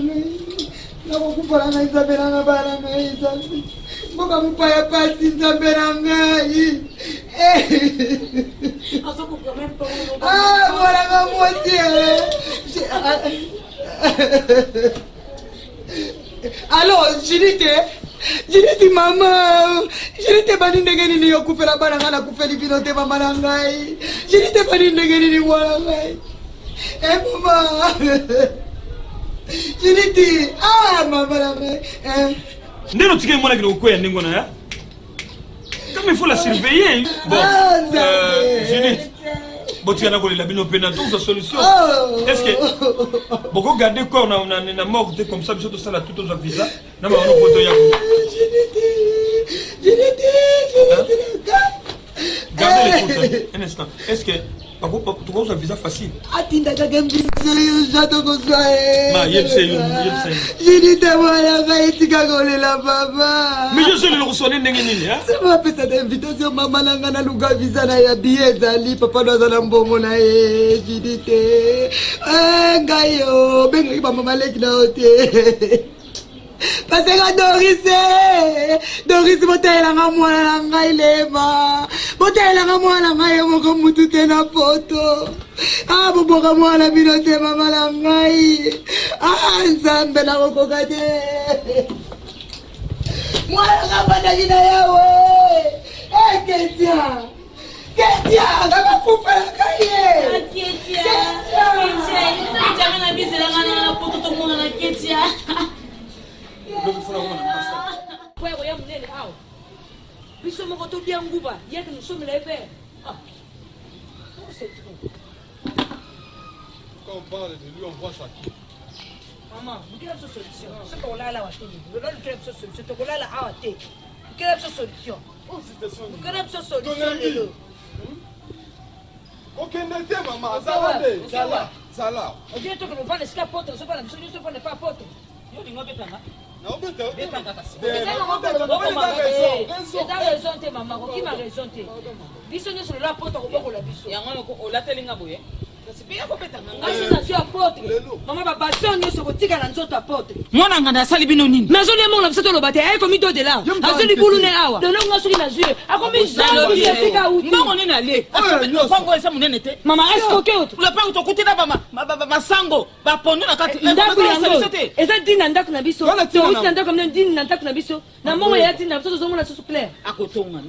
Speaker 5: nakokufa na ngai nzambe na nga bana ngai nzambe mboka mopaya pasi nzambe na ngai mwana nga mwasi alo judite judite mama judite bani ndenge nini yokufela bana ngai nakufeli bino te mama na ngai judite bani ndenge nini mwana ngai e mama judite ah mama na ngai eh.
Speaker 7: ndenge otikeli mwana kende kokweya ndenge wana ya comme il faut la surveiller bon
Speaker 5: ah,
Speaker 7: euh, Judith botika na kolela bino mpe na tozwa solution
Speaker 5: oh.
Speaker 7: est ce que bokogarde corps na, na, na morgue te comme ça biso tosala tout tozwa visa na bango po toya Gardez les comptes, un instant. Est-ce que
Speaker 16: Tokozwa visa facile.
Speaker 5: Atindakaka mbiso yo jato kozwa
Speaker 16: Ma, yebisa yo, yebisa yo.
Speaker 5: Judite mwana ngai etika kolela papa.
Speaker 16: Mais yo solo kosone ndenge nini, hein?
Speaker 5: Sema apesaka invitation mama na ngai naluka visa na ya biye ezali papa no aza na mbongo na ye Judite. Eh, ngai yo obengaki bamama leki na yo te. Paseka Doris eh! Doris botalelanga mwana na ngai lema botalelanga mwana na ngai ye moko mutu te na poto ah boboka mwana bino te mama na ngai ah nzambe nakokoka te mwana nga afandaki na yawe eh ketia ketia nga bakufelaka ye
Speaker 11: Ketia, Ketia, Ketia, na biselanga na poto tomonana Ketia.
Speaker 12: Kwa ya monene awa biso moko tolia nguba yeke nosomela ye mpe. Ah. Oh, c'est trop.
Speaker 17: Quand on parle de lui, on voit sa queue.
Speaker 12: Mama, lukela biso solution. Soki tokolala awa te, lelo lukela biso solution. Tokolala awa te, lukela biso solution, lukela biso solution lelo.
Speaker 17: Kokende te mama, zala nde, zala, zala.
Speaker 12: Okie tokende ovanda esika potre, ozovanda biso nyonso ofanda epa potre.
Speaker 14: Yo olingi obetanga?
Speaker 17: Naobeta yo te.
Speaker 14: Betanga kasi.
Speaker 12: Eza raison te mama, kokima raison te. Biso nyonso lelo apotre kobokola biso.
Speaker 14: Yango olateli nga boye? Kasi mpe ya kobetanga
Speaker 12: ngai so nazwi apotre mama, babasion nyonso kotika na nzoto apotre.
Speaker 14: Mwana nganda asali bino nini?
Speaker 12: Mais azolia mbongo na biso, toloba te, aye komi dodela, azwi libulu ne awa. Lelo nga soki nazwi ye akomi
Speaker 14: Nalobi,
Speaker 12: esika auti.
Speaker 14: Mbongo nini ale? Lopango eza monene te.
Speaker 12: Mama, escroquer oto.
Speaker 14: Lopango tokuti na masango, bapondu na kati.
Speaker 12: Ndako
Speaker 14: Bakolisa biso
Speaker 12: yango
Speaker 14: te.
Speaker 12: eza dini na ndako na biso.
Speaker 14: Wana tina
Speaker 12: Touti
Speaker 14: na-
Speaker 12: na ndako na dini na ndako na biso na mbongo ya dini na biso, tozomona susu clair.
Speaker 14: Akotonga.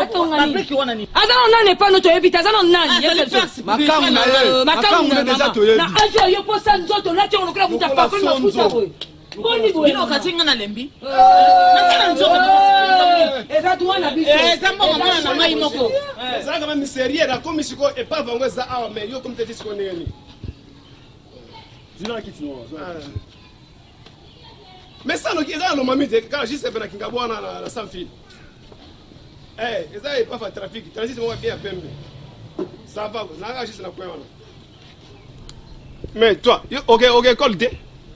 Speaker 12: Atonga nini?
Speaker 14: Babriki wana nini?
Speaker 12: Aza na nani epano toyebi te, aza na nani?
Speaker 14: Azali
Speaker 12: Yebisa biso.
Speaker 14: père spirituel Makambo na ye.
Speaker 12: Eh, makambo
Speaker 17: Makambo
Speaker 12: na
Speaker 17: na deja
Speaker 12: mama.
Speaker 17: toyebi.
Speaker 12: Na age oyo posa nzoto olati yango lokola moto
Speaker 17: Lokola
Speaker 12: apakoli mafuta
Speaker 17: sonzo.
Speaker 12: boye, boni boye?
Speaker 14: Bino okati nga nalembi.
Speaker 12: Nasala
Speaker 14: nzoto.
Speaker 12: Eza droit na biso.
Speaker 14: Eh, eza mbongo mwana na ngai moko.
Speaker 10: Ezalaka ba miseriere akomi sikoyo epave yango eza awa, mais yo komi teti sikoyo ndenge nini? Mais sanoki eza na lomami te, kaka juste pe na Kingabo wana na sans fil. Eh, eza epave ya trafic transit moko bien ya pembe. Ça va, naka juste na coin wana. Mais toi yo oke école te,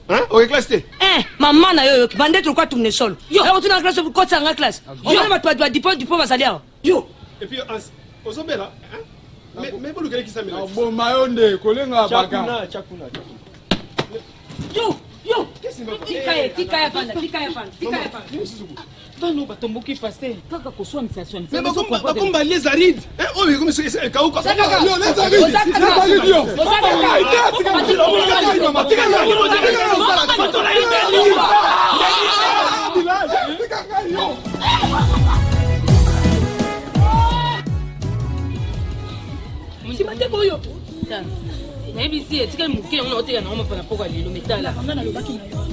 Speaker 10: hein? Oke classe te?
Speaker 12: Eh, mama na yo oyoki bandeti lokwa tournesol yo otuna classe, okotisa nga classe, omona bato ba dipo dipo bazali awa yo.
Speaker 10: Et puis ozobela, hein? Mais bolukeli kisamela.
Speaker 17: Boma yo nde kolenga baka.
Speaker 10: Chakuna, chakuna, chakuna.
Speaker 12: Yo yo, tika ye, tika ye afanda, tika ye afanda, tika ye afanda.
Speaker 14: Bano batomboki paster kaka koswanisa swanisa.
Speaker 10: Mais bakomi ba les arides, hein, oyo ekomi ekauka.
Speaker 17: Yo, les arides, les arides, yo.
Speaker 12: Nsima te boyo.
Speaker 11: Nayebisi etikali moke yango naoteka nango mapa na poko ya lelo metala.
Speaker 12: Nga nalobaki na yo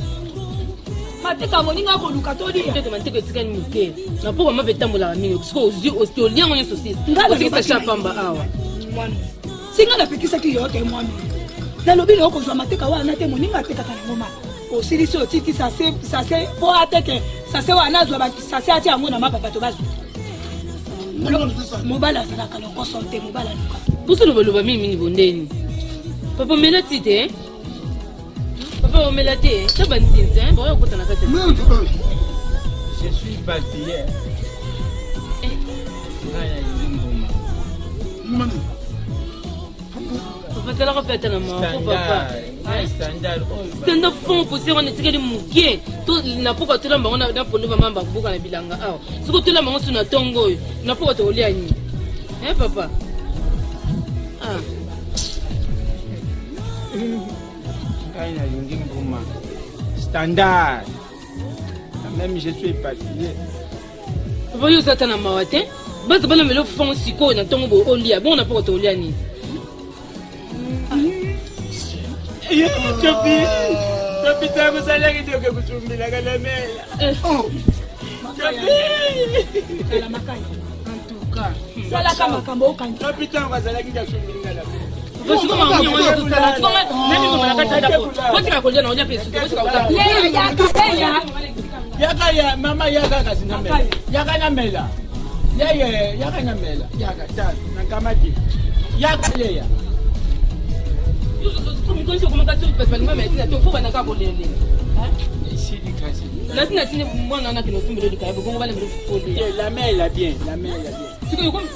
Speaker 12: mateka moninga akoluka tolia.
Speaker 11: Tete manteko etikali moke na poko mapa etambolaka mingi, sikoyo ozwi olia yango nyonso sisi
Speaker 12: Nga nalobaki
Speaker 11: otikisa
Speaker 12: na
Speaker 11: sha pamba awa.
Speaker 2: Mwana si nga napekisaki yo te, mwana nalobi na yo kozwa mateka wana te, moninga atekaka yango mapa, osilisi otiki sase sase mpo ateke sase wana, azwa sase atia yango na mapa, bato bazwa. Mobali azalaka lokoso te, mobali aluka.
Speaker 11: Poso lobaloba mingimingi bondeni papa omela ti te, papa omela te ta banzinzi baoya kokota na kati.
Speaker 7: Je suis palpier. Ngai nalingi mbuma.
Speaker 11: Papa talaka mpe ata na mawa po papa.
Speaker 7: Standard. Standard oyo.
Speaker 11: Tenda fond poussière wana etikali moke na poko tolamba yango na pondu, mama babuka na bilanga awa. Soki tolamba yango so na ntongo oyo na poko tokolia nini, eh papa? Ah.
Speaker 7: Ngai nalingi mbuma. Standard. Quand même je suis éparpillé.
Speaker 11: Papa yo oza ata na mawa te, baza balambela fond sikoyo na ntongo boye olia bongo na poko tokolia nini?
Speaker 7: Chopi. Chopi tangu salaki toke kusumbila kalamela. Chopi.
Speaker 2: Salaka makambo okangi.
Speaker 7: Chopi tangu azalaki kasumbila kalamela.
Speaker 11: Botika kolia na olia mpe suki botika kolia.
Speaker 2: Leya yaka, leya.
Speaker 7: Yaka ya mama, yaka kasi namela. Yaka namela. Yeye yaka namela. Yaka tatu nakamati. Yaka leya.
Speaker 9: Mikonisi okomaka soki bato balinga medecine te ofo bandaka kolelela.
Speaker 7: Esili kasi.
Speaker 9: Nasi natindi mwana wana kende ofumbela likaya bongo balembela kolela.
Speaker 7: La mère la bien, la mère la bien.
Speaker 9: Sikoyo okomi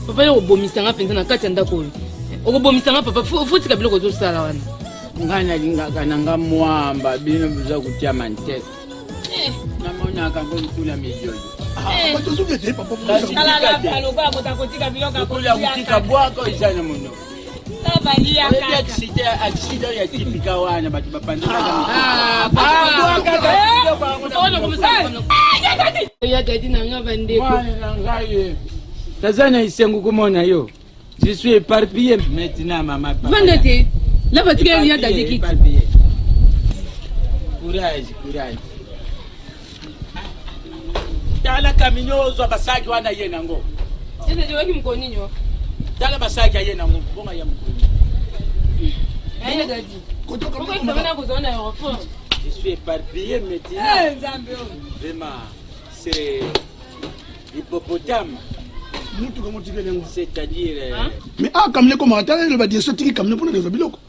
Speaker 9: papa yo okobomisa nga mpenza na kati ya ndako oyo. Okobomisa nga papa fotika biloko ozosala wana.
Speaker 7: Ngai nalingaka na nga mwamba bino boza kotia manteke. Namonaka ngo lukula mijojo. Lukula kutika bwako eza na monoko. Oyebi accident ya tipika wana bato
Speaker 9: bapanzaya dadi na nga bandeko
Speaker 7: na ngai naza na esengo komona yo. Je suis éparpillé maintenant, maman.
Speaker 9: Vanda te. La batika ya dadi kiti.
Speaker 7: Courage, courage. Tala kaminyo ozwa basaki wana ye nango.
Speaker 9: Ese joki mukoni nyo.
Speaker 7: Tala basaki aye nango bonga ya mukoni.
Speaker 9: Aye dadi. Kotoka mwana kozwa na aéroport.
Speaker 7: Je suis éparpillé maintenant.
Speaker 9: Eh Nzambe oyo.
Speaker 7: Vraiment, c'est l'hippopotame.
Speaker 2: Mutuka motikeli yango.
Speaker 7: C'est-à-dire
Speaker 2: Mais awa kamine ekomaka tala eloba direction etiki kamine mpona kozwa biloko.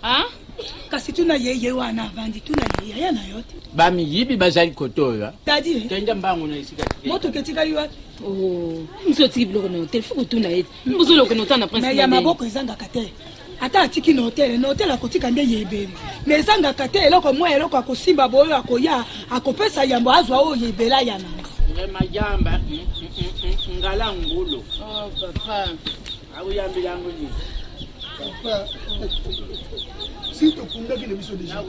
Speaker 18: Kasi tuna ye ye wana avandi tuna ye yaya na yo te.
Speaker 7: Bamiyibi bazali koto oyo.
Speaker 18: Dadi.
Speaker 7: Kenda mbangu na esika.
Speaker 18: Motuka etikali wapi?
Speaker 9: Mosu otiki biloko na hotel fo kotuna ye mbozoloko na hotel na prince
Speaker 18: Mais ya maboko ezangaka te. Ata atiki na hotel, na hotel akotika nde ye ebele. Mais ezangaka te eloko mwa eloko akosimba boyo akoya akopesa yambo azwa oyo ebele aya nango.
Speaker 7: Majamba ngala ngulu.
Speaker 9: Oh papa.
Speaker 7: Akuyambila yango nini?
Speaker 2: Papa. Si tokundaki na biso déjà.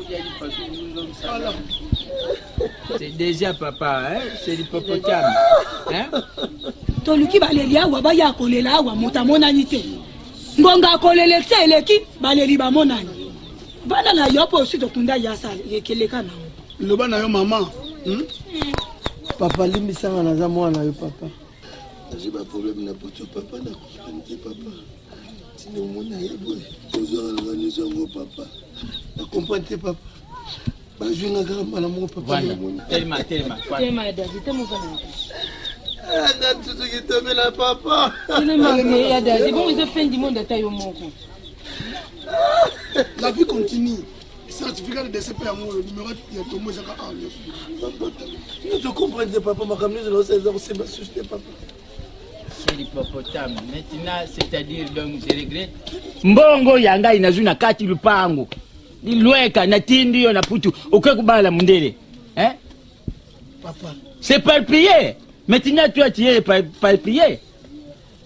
Speaker 2: Voilà.
Speaker 7: C'est déjà papa, hein? C'est l'hippopotame. Hein?
Speaker 18: Toluki baleli awa baya kolela awa moto amonani te. Ngonga akolela esi eleki baleli bamonani. Vanda na yo mpo osi tokunda ya sala ekeleka na.
Speaker 2: Loba na yo mama.
Speaker 5: Papa limbisanga naza mwana yo papa.
Speaker 19: Nazwi baproblème na poto papa, na comprendre te papa. Ntina omona ye boye kozwaka nanga nyonso yango papa, na comprendre te papa. Bazwi nga kaka mbala moko papa.
Speaker 7: Vanda. Telema, telema.
Speaker 9: Telema ya dadi telema ovanda.
Speaker 19: Nga nsusu kitomela papa.
Speaker 9: Telema ya dadi bongo eza fin du monde ata yo moko.
Speaker 2: La vie continue. Certificat de décès mpe yango oyo numéro ya tombo ezaka awa nyonso.
Speaker 5: Nyonso comprendre te papa, makambo nyonso naosala eza kosemba susu te papa.
Speaker 7: C'est l'hippopotame. Maintenant, c'est-à-dire, donc, je regrette. Mbongo ya ngai nazwi na kati lupango. Lweka natindi yo na putu okoki kobala mundele. Hein?
Speaker 5: Papa.
Speaker 7: C'est éparpillé. Maintenant, toi, tu es éparpillé.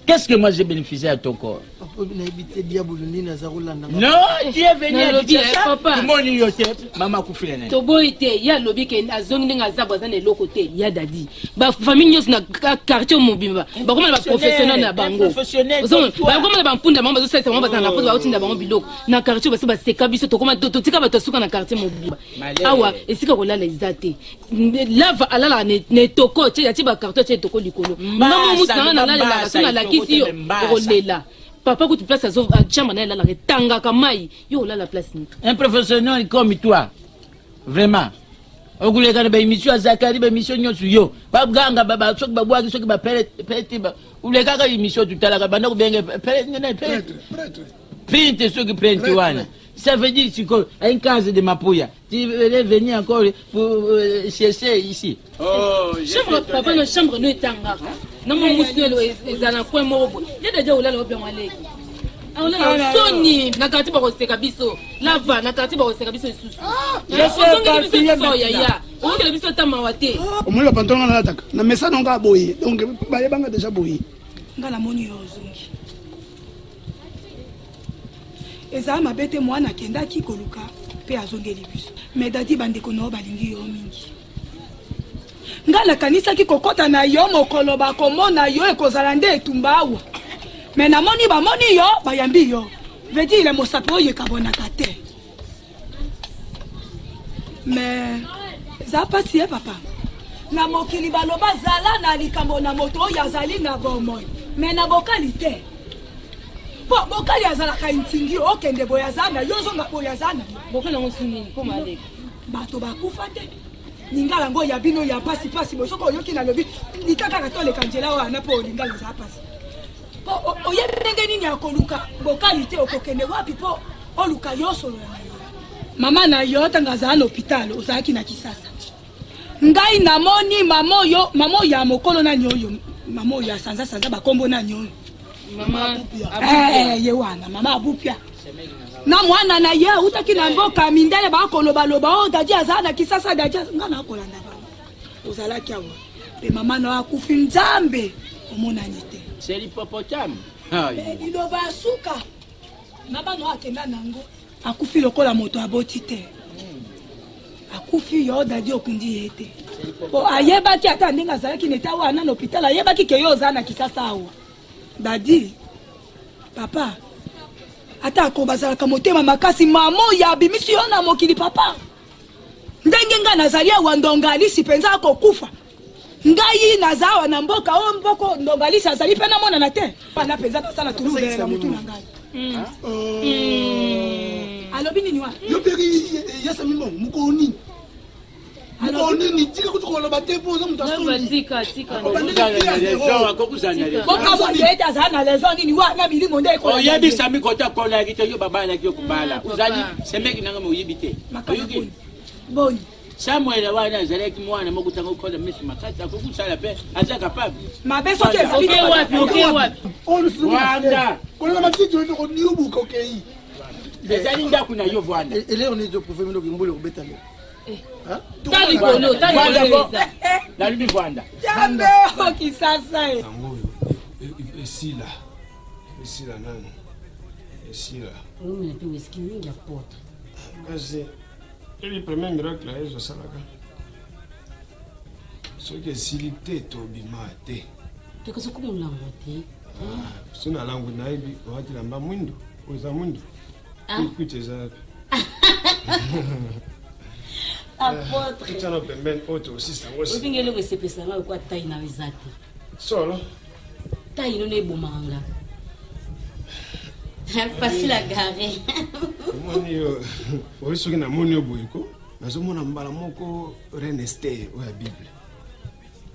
Speaker 7: Qu'est-ce que moi j'ai bénéficié à ton corps?
Speaker 5: Papa nayebi te diabolo nini aza kolanda nga.
Speaker 7: Non, tu es venu à
Speaker 9: Nalobi, eh,
Speaker 7: Kinshasa.
Speaker 9: papa.
Speaker 7: Tomoni yo te, mama akufila na ye.
Speaker 9: Toboyi te ye alobi ke azongi ndenge aza bo aza na eloko te ya dadi bafamille nyonso na quartier mobimba bakoma na baprofessionnel na bango.
Speaker 7: Professionnel
Speaker 9: Ozomona,
Speaker 7: comme toi.
Speaker 9: bakoma na bampunda bango bazosalisa bango bazala na poto baotinda bango biloko na quartier basi baseka biso tokoma totika bato ya suka na quartier mobimba.
Speaker 7: Malheur.
Speaker 9: Awa esika kolala eza te. Lava alalaka na etoko atie atie bacarton atie etoko likolo.
Speaker 7: Mbasa,
Speaker 9: Nga momusi nanga nalalelaka
Speaker 7: mbasa,
Speaker 9: so nalakisi yo
Speaker 7: etoko te, mbasa.
Speaker 9: okolela. Papa kutu place azo chambre na ye alalaka etangaka mai yo olala place nini?
Speaker 7: Un professionnel comme toi, vraiment. Okuleka na baémission ya Zakari, baémission nyonso yo. Baganga ba soki babwaki soki bapele pete ba ulekaka émission tutalaka banda kobenge pele nene pele. Printe soki printe wana. Ça veut dire sikoyo un case de Mapuya. Tu es venu encore pour chercher ici. Oh,
Speaker 9: chambre papa na chambre no etangaka na momusi no ezala na coin moko boye ye deja olala obiango aleki olala soni na quartier bakoseka biso lava na quartier bakoseka biso lisusu ozongeli biso lisusu yaya ozongela biso ata mawa te.
Speaker 2: Omoni bapantalon nga nalataka na mesa nanga boye donc bayebanga déjà boye.
Speaker 18: Nga namoni yo ozongi. Ezala mabe te mwana akendaki koluka mpe azongeli biso. Mais dadi bandeko na yo balingi yo mingi. Nga nakanisaki kokɔta na yo mokolo bakomona yo ekozala nde etumba awa. Mais namoni bamoni yo bayambi yo. Veut dire mosapi oyo ekabonaka te. Mais eza pasi ye papa. Na mokili baloba zala na likambo na moto oyo azali na bomoi. Mais na bokali te. Po bokali azalaka ntingi okende boye aza na yo ozonga boye aza na yo.
Speaker 9: Bokali yango su nini mpo maleka.
Speaker 18: Bato bakufa te. Lingala yango ya bino ya pasi pasi boye soki oyoki nalobi lika kaka toleka nzela wana mpo lingala eza pasi. Mpo oyebi ndenge nini ya koluka bokali te, okokende wapi mpo oluka yo osolola na ye? Mama na yo ntango azala na hôpital, ozalaki na Kisasa. Ngai namoni mama oyo, mama oyo ya mokolo nani oyo, mama oyo ya sanza sanza bakombo nani oyo?
Speaker 9: Mama
Speaker 18: Eh, ye wana mama Abupia na mwana na ye autaki na mboka mindele, bakolobaloba oyo dadi azala na Kisasa, dadi ngai nakolanda bango. Ozalaki awa mpe mama na yo akufi, Nzambe omonani te.
Speaker 7: C'est l'hippopotame.
Speaker 18: Eh, liloba ya suka mama na yo akenda nango, akufi lokola moto aboti te, akufi. Yo dadi okundi ye te po ayebaki ata ndenge azalaki neta wana na hôpital, ayebaki ke yo oza na Kisasa awa. Dadi, papa, ata ako bazalaka motema makasi, mama oyo abimisi yo na mokili, papa, ndenge ngai nazali awa, ndonga alisi mpenza akokufa. Ngai naza awa na mboka oyo, mboko ndonga alisi azali mpe namonana te wana mpenza, nasala tulubele na motu na ngai. Alobi nini wana?
Speaker 2: Yo mpe yasami mbongo mokolo nini? Mokolo nini? Tika kutu koloba te mpo oza moto
Speaker 9: Tika, tika.
Speaker 18: Bokamwa ete azala na raison nini wana, milimo nde ekola.
Speaker 7: Oyebisami kota kolaki te, yo babalaki yo kobala, ozali semeki nanga, moyibi te. Oyoki?
Speaker 18: Boni?
Speaker 7: Samuel wana azalaki mwana moko, ntango kola miso makasi, akoki kosala mpe aza capable.
Speaker 18: Mabe soki ezali
Speaker 9: Oke wapi? Oke wapi?
Speaker 7: Vwanda.
Speaker 2: Kolala matiti oyo koniubuka okei.
Speaker 7: Ezali ndako na yo, vwanda.
Speaker 5: Eloko nini ezoprouve minoko mbula ekobeta lelo?
Speaker 9: Ta likolo, ta likolo eza.
Speaker 7: Nalobi vwanda.
Speaker 18: Jambe o Kisasa e.
Speaker 10: Yango oyo esila, esila nanu, esila.
Speaker 11: Omela mpe wiski mingi ya poto.
Speaker 10: Kasi ebi premier miracle ya Yesu asalaka, soki esili te tobima te.
Speaker 11: Te, kasi okoma olango te.
Speaker 10: So na langu nayebi olati lamba mwindu, oyo eza mwindu.
Speaker 11: Ah.
Speaker 10: Kuti eza wapi?
Speaker 11: Apôtre.
Speaker 10: Tiana pembeni oyo tokosisa yango.
Speaker 11: Obingi eloko esepesaka nga lokola tai na yo eza te.
Speaker 10: Solo.
Speaker 11: Tai nono ebomaka nga, facile à garer.
Speaker 10: Omoni yo oyo, soki namoni yo boye ko, nazomona mbala moko reine Ester oyo ya Bible.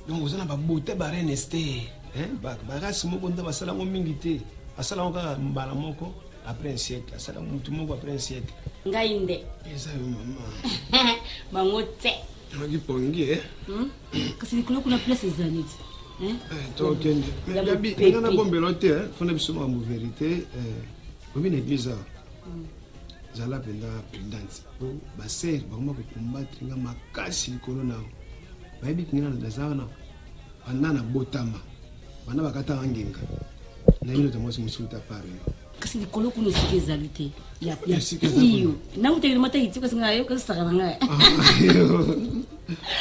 Speaker 10: Donc oza na babote ba reine Ester, hein? Barasi moko nde basala yango mingi te, asala yango kaka mbala moko après un siècle, asala yango mutu moko après un siècle.
Speaker 11: Ngai nde.
Speaker 10: Eza yo, mama.
Speaker 11: Bango te.
Speaker 10: Oki pongi eh?
Speaker 11: Kasi likolo kuna place ezali te, hein?
Speaker 10: Tokende.
Speaker 11: Ya
Speaker 10: Gabi,
Speaker 11: mopepe.
Speaker 10: nga nabombela te, fona biso makambo vérité. Obi na église awa, zala mpenza prudente po basere bakoma kocombattre nga makasi likolo na yo. Bayebi kinga naza wana banda na botama, banda bakatanga ngenga, nayebi ndoto mwasi mosusu ta part yo.
Speaker 11: Kasi likolo kuna esika ezali te ya ya
Speaker 10: Esika eza kuna.
Speaker 11: iyo nautaki mataki ti, kasi ngai okosaka na ngai.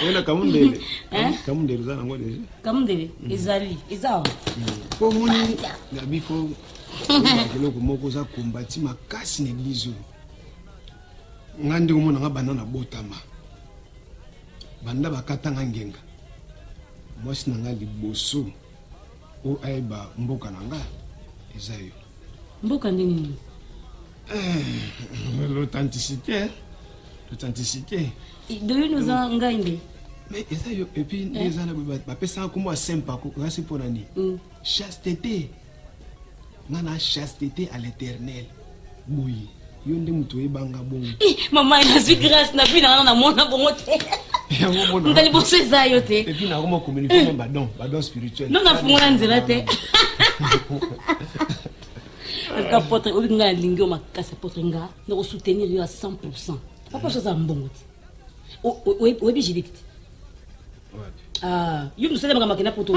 Speaker 10: Oyo na kamundele.
Speaker 11: Hein?
Speaker 10: Kamundele oza nango deja.
Speaker 11: Kamundele ezali, eza awa.
Speaker 10: Po omoni, Gabi, fo oyebaka eloko moko, oza kombati makasi na église oyo. Nga ndenge omona nga, banda na botama, banda bakatanga ngenga, mwasi na nga liboso oyo ayeba mboka na nga eza yo.
Speaker 11: Mboka ndenge nini?
Speaker 10: L'authenticité, l'authenticité.
Speaker 11: Doyo noza ngai nde.
Speaker 10: Mais eza yo. Et puis nde eza na bapesaka nkombo ya Saint Paco kasi mpo na nini? Chasteté, nga na chasteté à l'Éternel boye, yo nde moto oyebanga bongo.
Speaker 11: Eh, mama, nazwi grâce na vi na nga, namona bongo te.
Speaker 10: Yango mona.
Speaker 11: Moto liboso eza yo te.
Speaker 10: Et puis nakoma communiquer même badon spirituel.
Speaker 11: Non, nafungola nzela te. En tout cas, apôtre, oyebi ngai nalingi yo makasi. Apôtre, nga nakosoutenir yo à 100. Papa so aza mbongo te. Oyebi Judith te? Ah, yo mosala makambo akenda poto.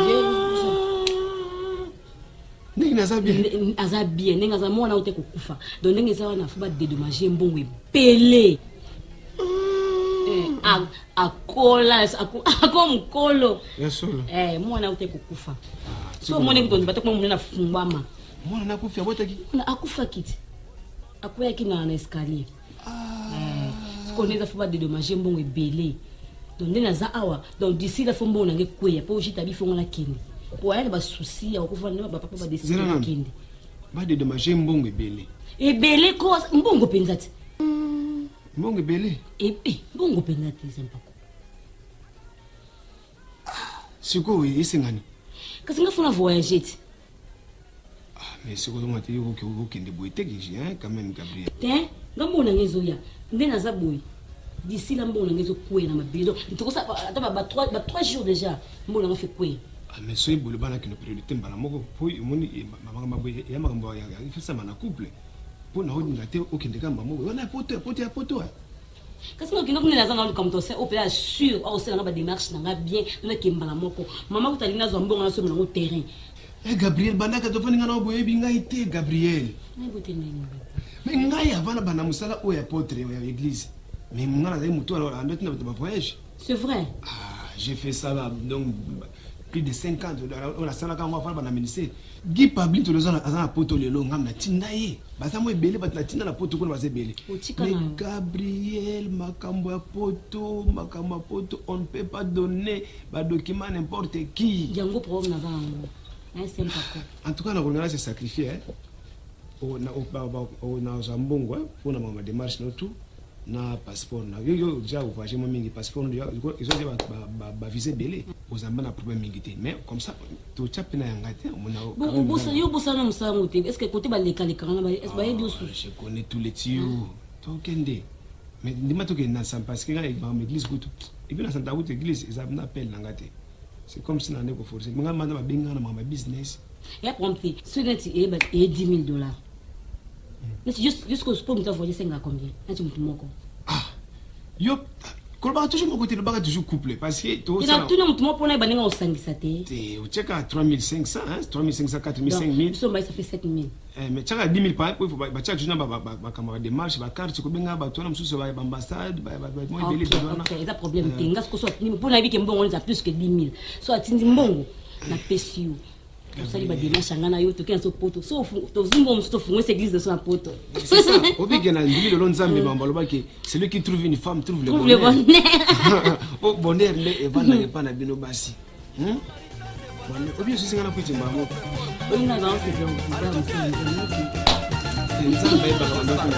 Speaker 10: Ndenge naza bien.
Speaker 11: Aza bien ndenge aza, mwana oyo te kokufa. Donc ndenge eza wana, fo badédommage mbongo ebele. Eh, akola, ako mokolo.
Speaker 10: Ya solo?
Speaker 11: Eh, mwana oyo te kokufa, so omoni kutondi bato kuma monene afungwama.
Speaker 10: Mwana nakufi, abotaki?
Speaker 11: Mwana akufaki te, akweyaki na escalier. Sikoyo nde eza, fo badédommage mbongo ebele. Donc nde naza awa, donc d'ici là fo mbongo nange ekweya mpo jita bifongo nakende, po aya na basusi ya kokufa nde bapapa badécider.
Speaker 10: Zela nanu.
Speaker 11: Nakende.
Speaker 10: Badédommage mbongo ebele?
Speaker 11: Ebele ko, mbongo mpenza te.
Speaker 10: Mbongo ebele?
Speaker 11: Mbongo mpenza te, eza mpako.
Speaker 10: Sikoyo esengani.
Speaker 11: Kasi nga fona voyage te.
Speaker 10: Mais soki ozomona te yo okende boye te hein, quand même Gabriel.
Speaker 11: Te, nga mbongo na nga ezoya. Nde naza boye. D'ici là mbongo na nga ezokweya na mabele. Donc tokosa ata ba 3 ba 3 jours déjà mbongo na nga fait kweya.
Speaker 10: Ah mais soki boye loba nakende priorité mbala moko po omoni makambo boye ya makambo ya efesama na couple po na olinga te okende kaka mbala moko wana ya poto ya poto ya poto.
Speaker 11: Kasi nga okenda kuna naza na luka moto ose opela sûr akosala nga ba démarche na nga bien nake mbala moko. Mama kuta alingi nazwa mbongo nasomba nango terrain.
Speaker 10: Eh Gabriel bandaka tofandi nga na boyebi ngai te Gabriel. Mais ngai avant na banda mosala oyo ya apôtre ya église. Mais ngai nazali moto andoti na bato ba voyage.
Speaker 11: C'est vrai.
Speaker 10: Ah, j'ai fait ça là, donc plus de 5 ans oyo nasalaka yango avant banda ministère. Guy Pabli to aza na poto lelo ngai natinda ye. Baza mo ebele bato natinda na poto kuna baza ebele. Mais Gabriel makambo ya poto, makambo ya poto, on ne peut pas donner ba documents n'importe qui.
Speaker 11: Yango problème naza nango.
Speaker 10: En tout cas nakolinga na se sacrifier hein. Nazwa mbongo mpo na makambo ya démarche no tout na passeport na yo yo déjà voyage mo mingi passeport ezo déjà ba visa ebele ozamba na problème mingi te mais comme ça totya mpe na yanga te.
Speaker 11: Yo obosana mosala yango te, est ce que kote balekalekaka na bayebi osusu?
Speaker 10: Je connais tous les tuyaux. Tokende mais ndima tokende na ensemble parce que ngai makambo église kutu et puis na santa kutu église eza na appel na nga te, c'est comme si nande koforce nga manda babenga na makambo ya business.
Speaker 11: Ya problème te, soki neti eyeba eye 10 000 $, neti jusqu'au po moto avoyage esengaka combien neti motu moko?
Speaker 10: Yo kolobaka toujours moko te, lobaka toujours couple parce que
Speaker 11: tena tuna motu moko mpona yeba ndenge osangisa te.
Speaker 10: Te, otiaka 3500, hein, 3500, 4000, 5000.
Speaker 11: Biso mbai ça fait 7000.
Speaker 10: Eh, mais tiaka 10 000 par po batiaka toujours na makambo ya badémarche, bacarte, kobenga bato wana mosusu, baambassade
Speaker 11: ebele. Eza problème te. Nga siko so atindi mpo nayebi ke mbongo eza plus que 10 000, so atindi mbongo napesi yo, tosali badémarche yanga na yo, tokei na so poto, so tozwi mbongo mosusu, tofungwisa église na so na poto.
Speaker 10: Obike na ndimi lelo Nzambe mambo alobaki: celui qui trouve une femme trouve le
Speaker 11: bonheur.
Speaker 10: Po bonheur nde evandaka epa na bino basi. Obi osusi nga na kwiti mbala moko. Nzambe ayebaka bandako.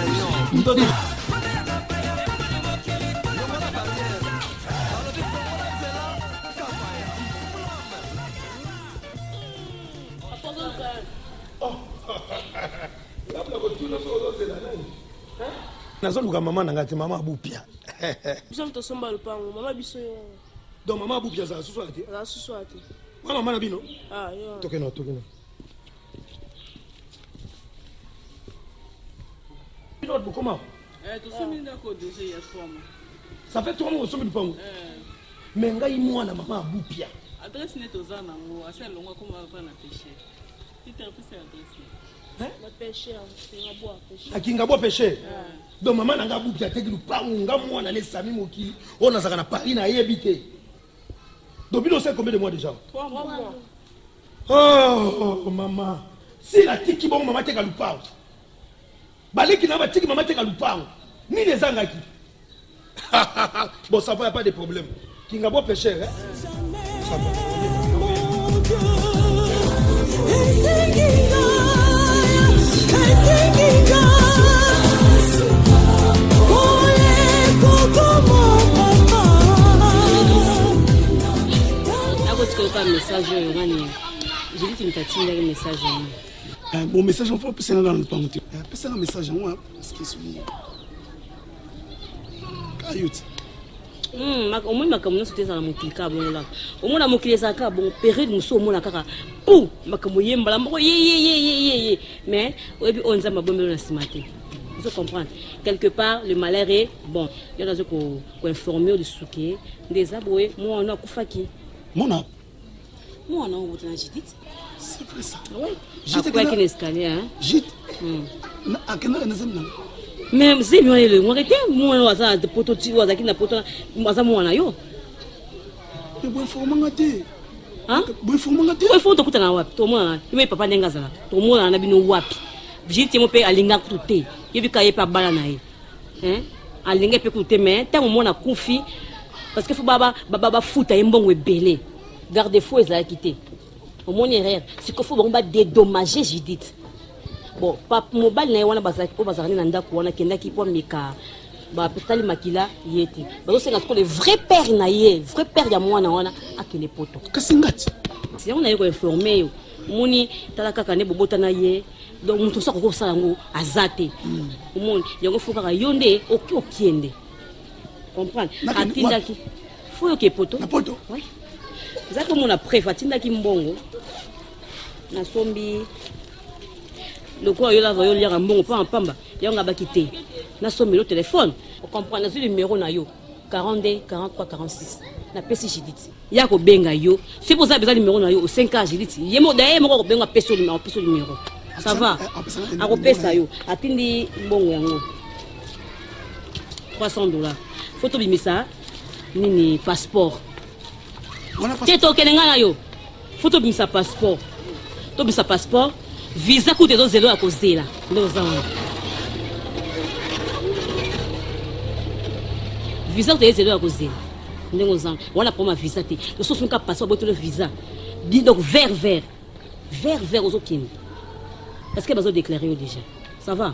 Speaker 8: Nazoluka mama na ngai te, mama Abupia.
Speaker 20: Biso tosomba lopango, mama biso yo.
Speaker 8: Donc mama Abupia azala susu wana te?
Speaker 20: Azala susu wana te.
Speaker 8: Wana mama na bino?
Speaker 20: Ah, yo.
Speaker 8: Tokena, tokena bino bokoma.
Speaker 21: Tosombi ndako déjà ya 3 mois.
Speaker 8: Ça fait 3 mois osombi lupango? Mais ngai mwana mama Abupia.
Speaker 21: Adresse nde toza nango, asa elongo akoma va na pêche Peter, pesa adresse.
Speaker 20: Na pêcheur, Kingabwa pêcheur.
Speaker 8: Akingabwa pêcheur. Donc mama na ngai Abupia ateki lupango, nga mwana ne Sami Mokili oyo nazalaka na Paris nayebi te. Donc bino osali combien de mois déjà?
Speaker 20: 3 mois.
Speaker 8: Oh mama, sila atiki bongo mama teka lupango, baleki na batiki mama teka lupango, nini ezangaki? Bon, ça va, y a pas de problème. Kingabwa pêcheur, hein? Ça va.
Speaker 13: Esenginga, esenginga, oye kokomo papa.
Speaker 11: Nakotika yoka message oyo ngani Judith moto atindaki message yango.
Speaker 2: Bon, message mpo apesanga na lopango te, apesanga message yango parce que soki ayo ti.
Speaker 11: Omoni makambo nyonso te ezala mokili kaka bongo laka. Omona mokili ezala kaka bongo, période mosusu omona kaka pu makambo ye mbala moko ye, mais oyebi oyo Nzambe abombeli na nsima te. Ozo comprendre, quelque part le malheur est bon. Yo nazo koinforme yo lisusu ke nde eza boye, mwana akufaki.
Speaker 2: Mona?
Speaker 11: Mwana oyo bota na Judith.
Speaker 2: C'est vrai ça?
Speaker 11: Oui, akweyaki na escalier, hein.
Speaker 2: Judith akendaka na zemi nanga?
Speaker 11: Mais zemi wana elongwaki te. Mwana oyo aza na poto ti oyo azalaki na poto aza mwana yo.
Speaker 2: Mais boinformanga te.
Speaker 11: Boinformanga te. Boinforme, tokutana wapi? Tomonana yo me papa ndenge azalaka, tomonana na bino wapi? Judith ye mo mpe alingaka kutu te, yebi ka ye mpe abala na ye, alingi mpe kutu te. Mais ntango mwana akufi, parce que fo bafuta ye mbongo ebele, garde fou ezalaki te. Omoni erreur sikoyo, fo bango badédommage Judith. Bon, mobali na ye wana oyo bazalaka nde na ndako wana akendaki mpo ameka, batali makila ye te. Bazosenga sikoyo le vrai père na ye, vrai père ya mwana wana akende poto.
Speaker 2: Kasi ngati
Speaker 11: yango naye koinforme yo. Omoni tala kaka nde bobotana ye donc moto mosusu akoki kosala yango aza te. Omoni yango fo kaka yo nde okende. Comprendre? Atindaki fo yoke poto.
Speaker 2: Na poto.
Speaker 11: Oui. Eza komona preuve atindaki mbongo. Nasombi lokola yo lava yo liaka mbongo pamba pamba yango abaki te nasombeli yo telefone ocomprendre nazwi numero na yo 42 43 46 napesi Judith ya kobenga yo soki oza besoin numero na yo osenka Judith ye moko daye moko akobenga apesi yo numero apesi yo numero ça va akopesa yo atindi mbongo yango 300 dollars faut tobimisa nini passeport te tokende ngai na yo faut tobimisa passeport tobimisa passeport visa kutu ezozela oyo ya kozela nde oza wana visa kutu ezela oyo ya kozela ndenge oza wana problème ya visa te mosusu nka passeport botolo visa donc vert vert vert vert ozokende parce que bazo déclarer yo déjà ça va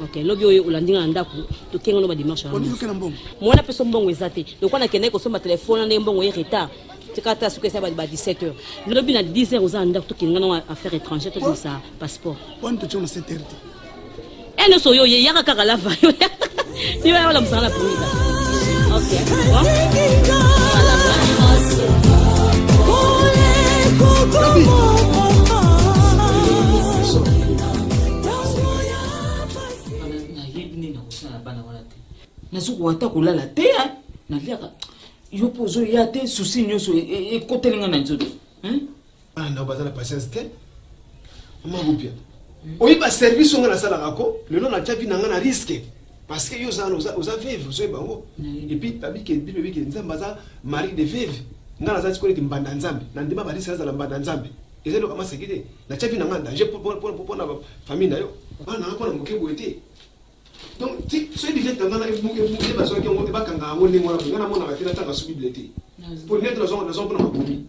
Speaker 11: ok lobi oyo olandi nga na ndako tokenga no badémarche mwana mpe mbongo eza te lokola nakendaki kosomba telefone ndenge mbongo ye retard tika ata soki esa ba 17 heures lobi na 10 heures oza na ndako tokende nga na affaire étrangère tobimisa passeport
Speaker 2: wana totia na 7 heures te
Speaker 11: e nyonso oyo ye yaka kaka lava yo yo yaka lamusaka na pongi ok
Speaker 14: nayebi nini nakosala na bana wana te nazokoka ata kolala te naliaka yo mpo ozoya te susi nyonso ekoteli nga na nzoto
Speaker 10: bana ndako baza na patience te mama rupia oyebi baservice oyo nga nasalaka ko lelo natya vi na nga na risque parce que yo oza oza veuve ozoyeba yango epuis babike bible ebike nzambe aza mari de veuve nga naza sikoyo neti mbanda nzambe na ndima bariske nazala mbanda nzambe eza eloko ya maseki te natya vi na nga danger mpona famille na yo bana nanga mpona moke boye te donc ti soki lunette na nga na ebuki bazwaki yango bakanga yango ndenge wana nga namonaka te natanga su bible te mpo lunette nazwa mpona makomi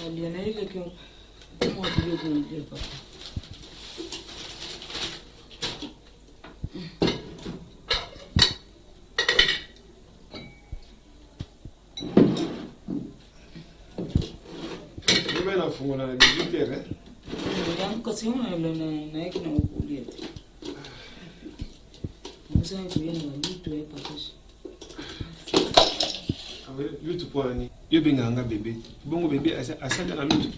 Speaker 14: Alia nayebaki mwa biloko olia papa.
Speaker 10: Mimi nafungola na 18 heures.
Speaker 14: Kasi yango nayaki na kolia te. Mosala koya na balutu ya papa.
Speaker 10: Lutu mpo na nini? Yo obengaka nga bebe. Bongo bebe asalaka lutu?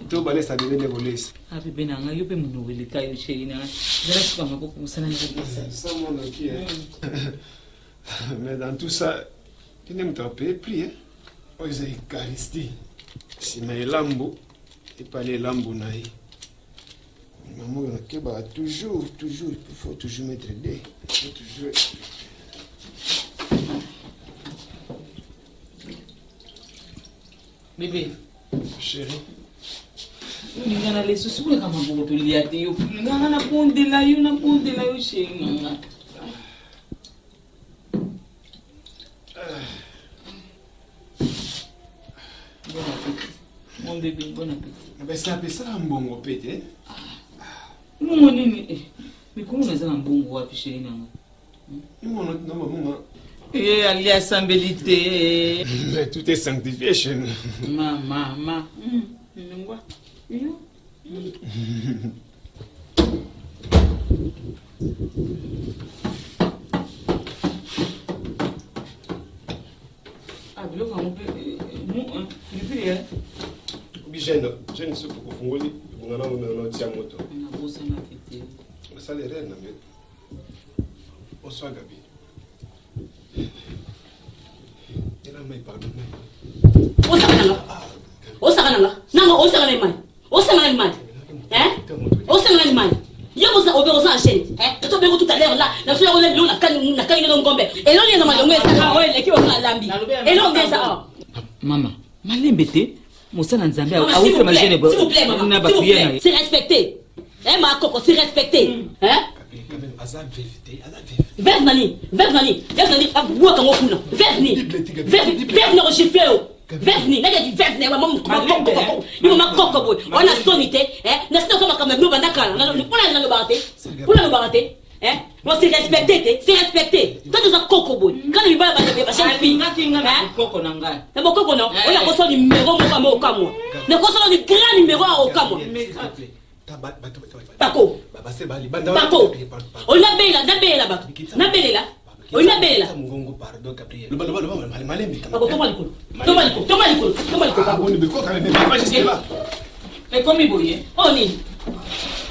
Speaker 10: To balesa bebe nde kolesa?
Speaker 14: Ah bebe na nga yo mpe monoko eleka yo chéri na nga. Zala suka maboko mosala na kolesa.
Speaker 10: Ça mon ok hein. Mais dans tout ça, kende moto apaye prix hein. Oyo eza Eucharistie. Nsima elambo epali elambo na ye. Maman oyo nakebaka toujours toujours il faut toujours mettre des. Il faut toujours
Speaker 14: Bébé.
Speaker 10: Chérie.
Speaker 14: olinga na leso sokolaka maboko tolia te yo nganga nabondela yo nabondela yo chéri nanga bon appétit mon bébé bon appétit
Speaker 10: besapesaka mbongo mpe te
Speaker 14: mbongo nini mikolo naza na mbongo wapi chéri nanga Eh, ali asambeli te.
Speaker 10: Mais tout est sanctifié chez nous.
Speaker 14: Ma, ma, ma. Longwa. Yo. Ah, biloko yango mpe pilipili eh?
Speaker 10: Obi jeune, jeune soki ofungoli ebonga nango na otia moto.
Speaker 14: Nabosanaki te.
Speaker 10: Osala erreur na mbeto. Bonsoir Gabi. Ela mai pardon mai.
Speaker 11: Osaka nanga. Osaka nanga. Nanga osaka na mai. Osaka na mai. Hein? Osaka na mai. Yo boza obe oza en chaîne. Hein? To bengo tout à l'heure là. Na so ya kola biloko na kan na kan ngelo ngombe. Eloni na malongo eza oyo eleki oyo alambi. Eloni eza awa.
Speaker 14: Mama, malembe te. Mosala Nzambe
Speaker 11: Maman, s'il
Speaker 14: awuti
Speaker 11: vous
Speaker 14: ma
Speaker 11: plaît,
Speaker 14: jeune
Speaker 11: s'il vous plaît, maman,
Speaker 14: na
Speaker 11: s'il vous
Speaker 14: baprière na
Speaker 11: plaît,
Speaker 14: ye.
Speaker 11: c'est respecté. Hein, ma coco, c'est respecté. Hein?
Speaker 10: Aza veuve te, aza veuve.
Speaker 11: Veuve nani? Veuve nani? Veuve nani? Abwaka ngo kuna. Veuve ni? Veuve, veuve na kogifle yo. Veuve ni? Nake veuve na mama koko. Ni mama koko boy. Wana soni te, hein? Na sina ko makambo na bino banda kala. Pona nalobaka te. Pona nalobaka te. Eh? Bon, c'est respecté, te. C'est respecté. Toi, tu as coco boy. Quand tu vas ba jeune fille.
Speaker 14: Alingaki nga na bokoko na ngai.
Speaker 11: Na bokoko non.
Speaker 14: Eh.
Speaker 11: Oya koso numéro moko mo okamwa. Na koso ni grand numéro a okamwa. Pako. Pako. Oya bela, na bela bato. Na belela. Oya belela. Pako toma likolo. Toma likolo, toma likolo, toma likolo. Pako.
Speaker 14: Ekomi boye.
Speaker 11: Oh nini?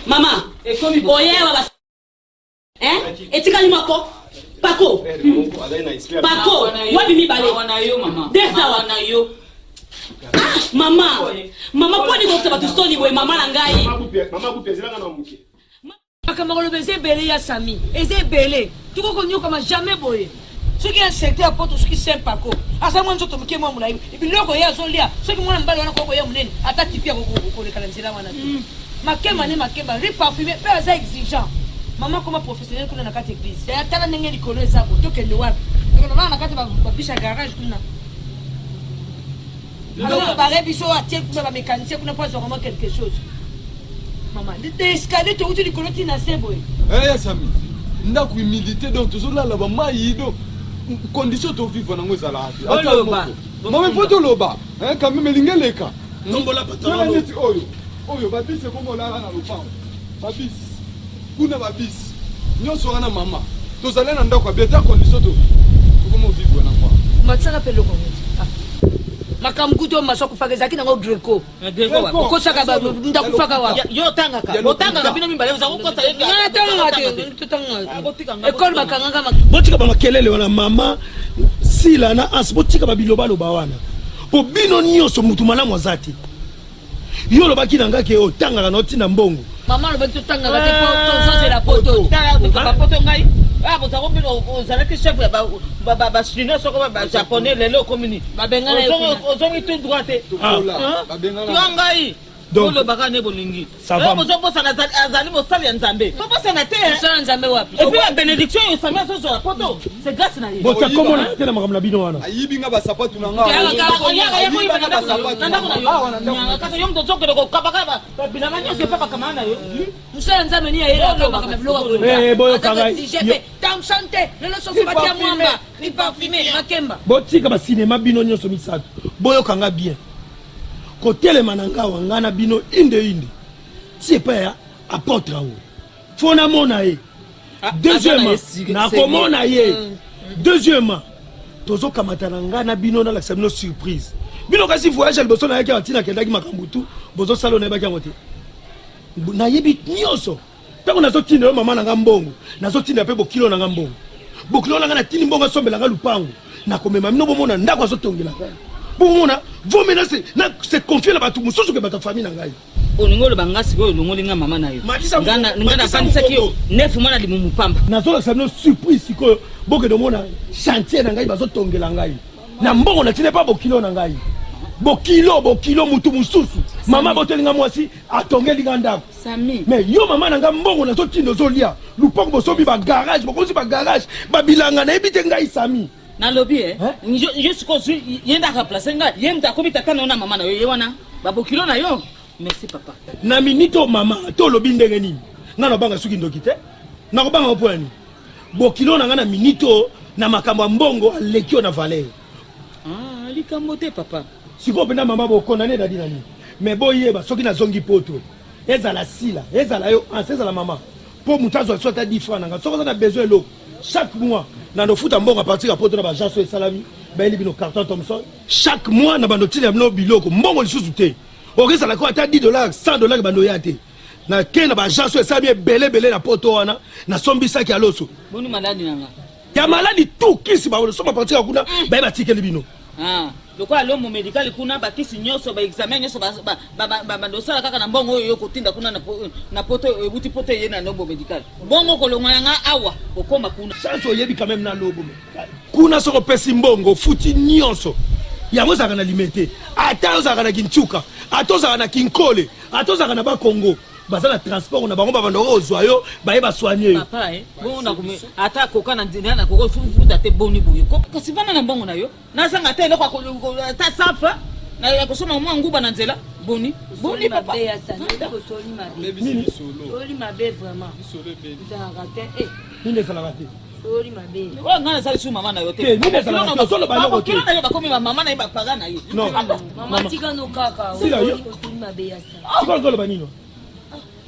Speaker 11: Mama.
Speaker 14: Ekomi boye.
Speaker 11: Oya wa ba Hein? Etikali moko. Pako. Pako. Wapi mibale?
Speaker 14: Mawa na yo mama.
Speaker 11: Desa
Speaker 14: Mawa
Speaker 11: wa.
Speaker 14: na yo.
Speaker 11: Ah, mama. Mama mpo nini kokisa bato soni boye mama na ngai.
Speaker 12: Makambo koloba eza ebele ya sami eza ebele tokoki konyokama jamais boye soki ya secteur ya poto soki saint paco aza mwa nzoto moke mwa molai biloko ye azolia soki mwana mobali wana kokoya monene ata tipi akokoleka na nzela wana te makemba nde makemba riparfume mpe aza exigent mama koma professionnel kuna na kati eglise ya tala ndenge likolo eza bo tokende wapi tokende bana na kati babisha garage kuna alors bare biso atie kuna bamécanicien kuna mpo azwaka mwa quelque chose mama de escalier touti likolo ntina se boye
Speaker 17: Eh, Sami, ndako humidité donc tozolala bamai donc condition tovivre nango ezalaka te. Ata
Speaker 14: Oloba.
Speaker 17: moko. Mama il faut toloba hein, quand même elingi eleka.
Speaker 2: Tombola patron.
Speaker 17: Tala neti oyo oyo babisi ekoma olala na lopango babisi kuna babisi nyonso wana mama tozali na ndako ya bien ta condition to tokoma ovivre nango awa.
Speaker 12: matisaka mpe eloko yango te. Ah. Makambo kutu oyo maso akufaka ezalaki nango greco okosaka ndakufaka wa
Speaker 14: Yo otangaka. Otangaka bino mibale oza kokota ye.
Speaker 12: Nga natangaka te, totangaka te. Ekole bakangaka
Speaker 8: botika bamakelele wana mama sila na anse botika babilobaloba wana mpo bino nyonso mutu malamu aza te yo olobaki na ngai ke otangaka na otinda mbongo
Speaker 12: mama alobaki totangaka te po tozozela poto
Speaker 14: bapoto ngai bozako bino ozalaki chef ya bachinois soko bajaponais lelo okomi nini
Speaker 12: Babengana ye kuna.
Speaker 14: ozongi tout droit te
Speaker 17: Tokola.
Speaker 14: Hein?
Speaker 17: Babengana.
Speaker 14: Tika ngai
Speaker 8: Donc-
Speaker 14: olobaka nde bolingi
Speaker 8: Ça va.
Speaker 14: bozobosana azali mosali ya nzambe tobosana te hein.
Speaker 12: mosala nzambe wapi
Speaker 14: et puis la bénédiction oyo sami azozwala poto c'est grâce na ye
Speaker 8: botia kombo na te na makambo na bino wana
Speaker 17: ayibi nga basapatu na nga
Speaker 14: Oyaka ye koyiba na ndako na yo, na ndako na yo.
Speaker 17: Awa na ndako na
Speaker 14: Nyanga kaka yo moto ozokende kokabaka babilamba nyonso epa bakamana na yo
Speaker 12: mosala nzambe nini ayelaka makambo ya biloko
Speaker 8: Eh, boyoka ngai.
Speaker 12: ya tamson te lelo soso batia mwamba riparfume makemba
Speaker 8: botika basinema bino nyonso misato boyoka nga bien kotelema na nga awa nga na bino inde inde ti epai ya apotre yango fo namona ye deuxièmement nakomona ye deuxièmement tozokamata na nga na bino nalakisa bino surprise bino kasi voyage ya liboso nayaki awa ntina akendaki makambo tu bozosala oyo nayebaki yango te nayebi nyonso ntango nazotinda yo mama na nga mbongo nazotinda mpe bokilo na nga mbongo bokilo na nga natindi mbongo asombela nga lupango nakomema bino bomona ndako azotongela ngai bomona vomi na se na se confie na bato mosusu ke bato ya famille na ngai
Speaker 14: olingi oloba nga sikoyo olongoli nga mama na yo
Speaker 8: Matisa
Speaker 14: Nga na- nga
Speaker 8: Matisa
Speaker 14: nafandisaki yo
Speaker 8: Mukongo.
Speaker 14: nef mwana limumu pamba
Speaker 8: nazolakisa bino surprise sikoyo bokende omona chantier na ngai bazotongela ngai na mbongo natindi mpa bokilo na ngai bokilo bokilo mutu mosusu mama aboteli nga mwasi atongeli nga ndako
Speaker 14: Sami.
Speaker 8: mais yo mama na nga mbongo nazotinda ozolia lupango bosomi bagarage bokosi bagarage babilanga nayebi te ngai sami
Speaker 14: nalobi e yo sikoyo ozwi ye nde aremplace ngai ye moto akomi tata na yo na mama na yo ye wana babokilo na yo merci papa
Speaker 8: na minute oyo mama to olobi ndenge nini ngai nabanga soki ndoki te nakobanga mpo ya nini bokilo na ngai na minute oyo na makambo ya mbongo aleki yo na valeur
Speaker 14: Ah, likambo te papa
Speaker 8: sikoyo mpenza mama bokondane edadi na nini me boyeba soki nazongi poto ezala sila ezala yo anse ezala mama mpo moto azwa so ata 10 franc na ngai soki oza na besoin eloko chaque mois na ndofuta mbongo a partir ya poto na baagence oyo esalami bayeli bino carton thomson chaque mois na bando ntina bino biloko mbongo lisusu te okezala ko ata 10 dollars 100 dollars bando ya te nakei na baagence oyo esalami ebele ebele na poto wana nasombisaki ya loso
Speaker 14: boni maladi na nga
Speaker 8: ya maladi tu kisi basomba partir ya kuna baye batikeli bino
Speaker 14: Ah, lokola lomo médical kuna bakisi nyonso baexamen nyonso bandosala kaka na mbongo oyo yo kotinda kuna na poto euti poto eye na lobo médical bongo kolongwa na nga awa kokóma kuna
Speaker 8: chance oyebi quand même na lobo médical kuna soki opesi mbongo ofuti nyonso yango ozalaka na limete ata ozalaka na kintuka ata ozalaka na kinkole ata ozalaka na bakongo baza na transport na bango babanda kozwa yo baye basoigne yo
Speaker 14: papa eh, bongo nakomi ata koka na nzela na koko futa te boni boye kasi vanda na mbongo na yo nazanga ata eloko ata safa. Ya kosomba mwa nguba na nzela boni boni papa.
Speaker 12: Soli mabe vraiment. Ezalaka te. Eh.
Speaker 8: Nini ezalaka te?
Speaker 12: Soli mabe.
Speaker 14: Oyo ngai nasali su mama na yo te.
Speaker 8: Te, nini ezalaka te? Ozoloba eloko te.
Speaker 14: Babokilo na yo bakomi bamama na ye bapara na ye.
Speaker 8: Non.
Speaker 12: Mama tika no kaka.
Speaker 8: Sila, yo-
Speaker 12: Osoli mabe ya sa.
Speaker 8: Sikoyo ozoloba nini?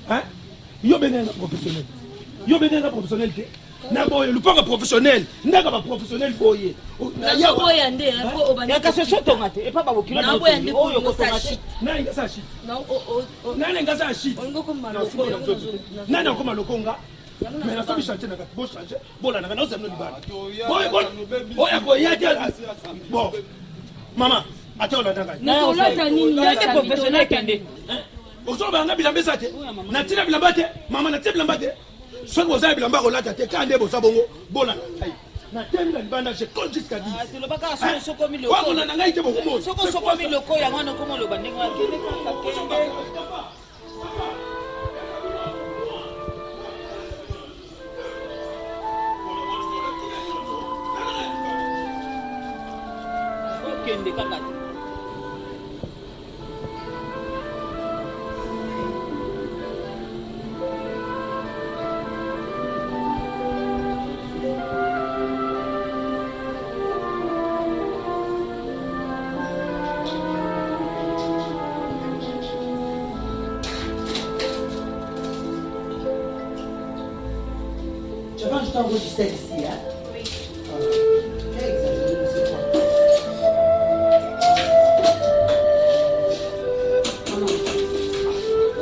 Speaker 8: Hein? Yo bene eza professionnel. Yo bene eza professionnel te. Na boye lupango professionnel, ndaka ba professionnel boye.
Speaker 12: Nazoboya nde eh, po obandi.
Speaker 14: Ya kasi ozotonga te epa babokilo na yo
Speaker 12: Naboya nde
Speaker 14: oyo
Speaker 12: po
Speaker 14: kotonga te.
Speaker 12: shit.
Speaker 8: Nani ngasa shit?
Speaker 12: Na o o o.
Speaker 8: Nani ngasa shit?
Speaker 12: Olingo koma
Speaker 8: Na
Speaker 12: loko.
Speaker 8: sikoyo na nzoto. Nani akoma lokonga? Mais nasomi chantier na kati, bo changer, bolandaka na ozala libala. Boye boye, oyo akoya te. Bon. Mama, ata olanda ngai.
Speaker 12: Mais tolata nini?
Speaker 14: Te professionnel kende.
Speaker 8: ozoloba nga bilamba eza te natina bilamba te mama natina bilamba te soki boza na bilamba kolata te kaka nde boza bongo bolanda ngai natemi na libanda je compte jusqu'à 10
Speaker 14: tolobaka soki osokomi loko.
Speaker 8: wakolanda ngai te bokomona
Speaker 14: Soki osokomi loko yango wana okoma oloba ndenge wana kende kaka kende. Okende kaka te.
Speaker 1: Tu vas ajouter un peu du sel ici, hein Oui. Tu as exagéré, mais c'est quoi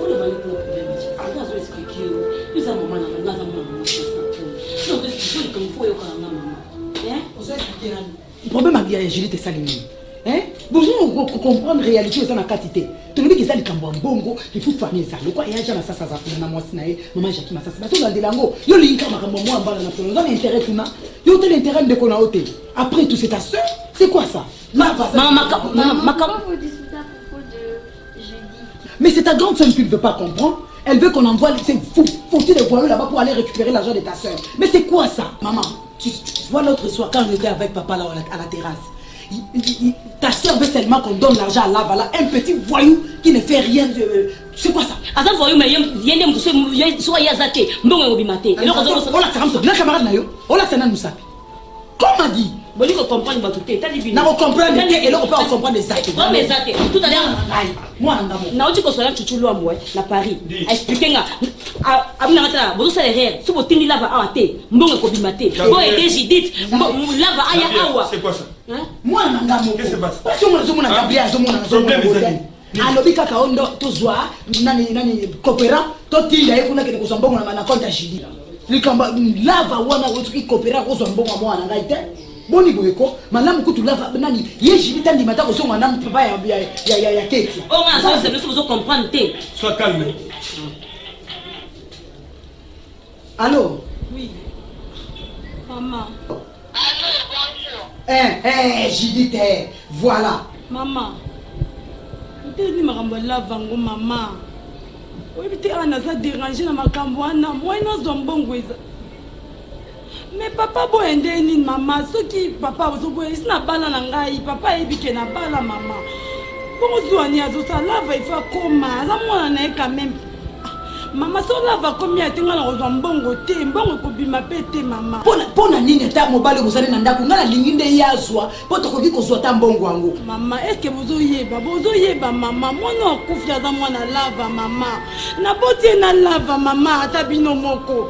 Speaker 11: oyo bali kuna problème ti ata azo explike yo eza mama na nga aza mwana mwasi likambo fo oyokaka nga mama
Speaker 1: Ozo expliquer nani problème ya Judith esali nini Hein? bozo comprendre réalité eza na kati te tolobi eza likambo ya mbongo ifu famille eza lokwa eya ja masasa aza kuna na mwasi na ye mama jaki masasa bazolandela yango yo olingi kaka makambo ya mwa mbala na solo oza na intérêt kuna yo otala intérêt ndeko na yo te après tout c'est ta sœur c'est quoi ça
Speaker 11: Maman,
Speaker 1: Maman,
Speaker 13: Pourquoi vous disputez à propos de jeudi
Speaker 1: Mais c'est ta grande sœur qui ne veut pas comprendre. Elle veut qu'on envoie ces fous, foutus de voyous là-bas pour aller récupérer l'argent de ta sœur. Mais c'est quoi ça, maman tu vois l'autre soir quand j'étais avec papa là à la terrasse. Ta sœur veut seulement qu'on donne l'argent à Lavala, un petit voyou qui ne fait rien de. C'est quoi ça
Speaker 11: aza voyou mais ye nde moto soki ye aza te mbongo ekobima te eloko
Speaker 1: olakisaka mosapi na camarade na yo olakisa nani mosapi comme a dit
Speaker 11: boli kocomprendre bato te tali bino
Speaker 1: nakocomprendre te eloko mpe ocomprendre eza te
Speaker 11: Problème eza te tout à l'heure
Speaker 1: mwana nga moko
Speaker 11: nauti kosola cucu lwambo na paris aexplike nga abinanga tala bozosala erreur so botindi lava awa te mbongo ekobima te boyede judith lava aya awa
Speaker 16: C'est quoi ça
Speaker 1: mwana na nga moko pasi omona azomona gabriel azomona
Speaker 16: Problème eza nini?
Speaker 1: alobi kaka o ndo tozwa nani nani coopérant totinda ye kuna kende kozwa mbongo na compte ya jili likambo lava wana soki coopérant akozwa mbongo ya mwana na ngai te boni boye ko malamu kutu lava nani ye jili tandima ta kozonga na papa ya keti
Speaker 11: oyo nga nazoyebisa biso bozocomprendre te
Speaker 16: Sois calme.
Speaker 1: allo
Speaker 4: Oui. Maman.
Speaker 1: Eh, eh, Judith, eh, voilà.
Speaker 4: Mama. Otelemi makambo ya lava yango mama. Oyebi te awa naza dérange na makambo wana moi nazwa mbongo eza. Me papa boye nde nini mama soki papa ozoboya esi na bala na ngai papa ayebi ke na bala mama. Bongo zuwa nini azosala lava ifo akoma aza mwana na ye quand même. Mama so lava akomi ate ngai nakozwa mbongo te mbongo ekobima mpe te mama.
Speaker 1: Mpo na nini ata mobali oyo bozali na ndako ngai nalingi nde ye azwa mpo tokoki kozwa ata mbongo yango
Speaker 4: mama eske bozoyeba bozoyeba mama mwana akufi aza mwana lava mama naboti ye na lava mama ata bino moko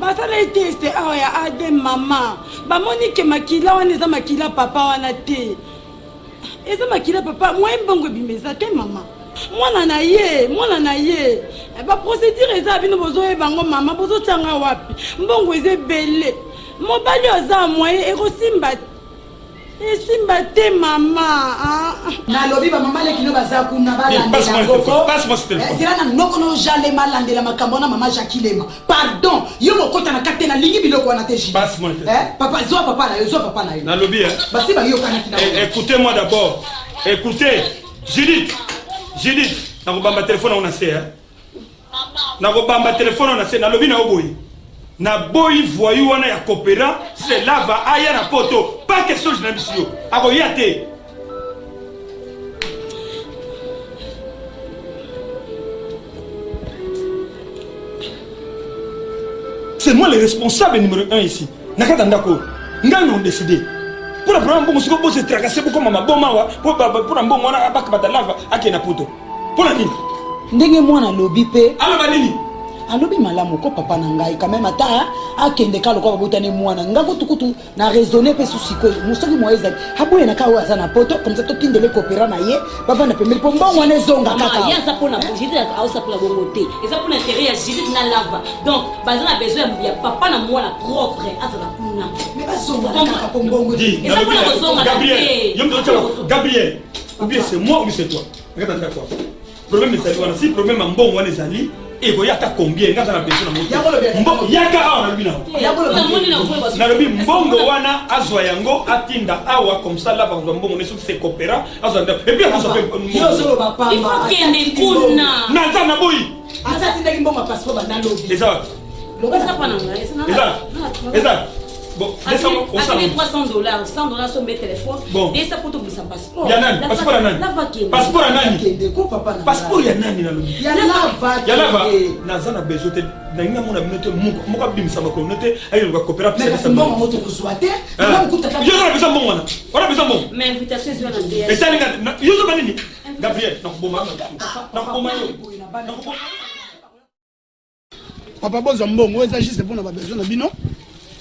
Speaker 4: basala ye teste awa ya adn mama bamoni ke makila wana eza makila papa wana te eza makila papa mwa ye mbongo ebima eza te mama mwana na ye mwana na ye baprocédure eza bino bozoyeba yango mama bozotianga wapi mbongo eza ebele mobali oyo aza moye ekosimba esimba te mama ah.
Speaker 1: nalobi bamama lekino baza kuna
Speaker 16: Passe-moi le téléphone. Passe-moi ce téléphone.
Speaker 1: zela na noko no jalema alandela makambo wana mama jacquilema pardon yo mokota na kati te nalingi biloko wana te Judith.
Speaker 16: Passe-moi le téléphone.
Speaker 1: Eh, papa zwa papa na yo zwa papa na yo
Speaker 16: Nalobi, hein.
Speaker 1: basi bayokanaki na
Speaker 16: Eh, Écoutez-moi d'abord. Écoutez. Judith. Judith. Nakobamba téléphone on a se, hein. Nakobamba téléphone on a se. Nalobi na oboyi. Naboyi voyou wana ya coopéra. C'est lava aya na poto. Pas question je na biso yo. Akoya te. C'est moi le responsable numéro 1 ici. Na kati ya ndako oyo. Ngai na décidé. Pour la première mbongo sikoyo bose tracasser bokoma maboma awa mpo na mbongo wana bakabata lava akende na poto. Mpo na nini?
Speaker 1: Ndenge mwana alobi mpe.
Speaker 16: Aloba nini?
Speaker 1: Alobi malamu ko papa na ngai quand même ata akende ka lokola babotani mwana nga kutu kutu na raisonne mpe su sikoyo soki moye ezali aboya na ka oyo aza na poto comme ça totindele kopera na ye bavanda pembeni mpo mbongo wana ezonga kaka
Speaker 11: ye aza mpona judith aosa mpona bongo te eza mpona intérêt ya judith na lava donc baza na besoin ya papa na mwana propre azala kuna
Speaker 1: bazonga kaka mpo mbongo
Speaker 11: eza mpona kozonga
Speaker 16: Gabriel, yo moto otyaka Gabriel, ou bien c'est moi ou bien c'est toi. Regarde ata quoi. Problème ezali wana, si problème ya mbongo wana ezali, ekoya ata combien nga aza na besoin na ngo yaka awa nalobi na nalobi mbongo wana azwa yango atinda awa comme ça lava azwa mbongo ne soki c'est coopérant azwa ndako et puis akozwa mpe
Speaker 11: kende kuna
Speaker 16: naza na boyi
Speaker 1: asa atindaki mbongo ya passeport banda lobi
Speaker 16: eza wapi eza eza Bon,
Speaker 11: atindi 300 dollars 100 dollars sombe telefone desa po tobimisa passeport
Speaker 16: ya nani passeport ya nani passeport ya nani passeport ya nani nalobi
Speaker 1: ya
Speaker 16: lava naza na besoin te nalingi namona bino te moko abimisa makolo no te ayeluka kopera
Speaker 1: mbongo tokozwa te
Speaker 16: yo oza na besoin mbongo wana wana besoin mbongo etali nga yo ozoba nini gabriel nakoboma nakoboma yo
Speaker 2: Papa bozwa mbongo oyo eza juste mpona babesoin na bino.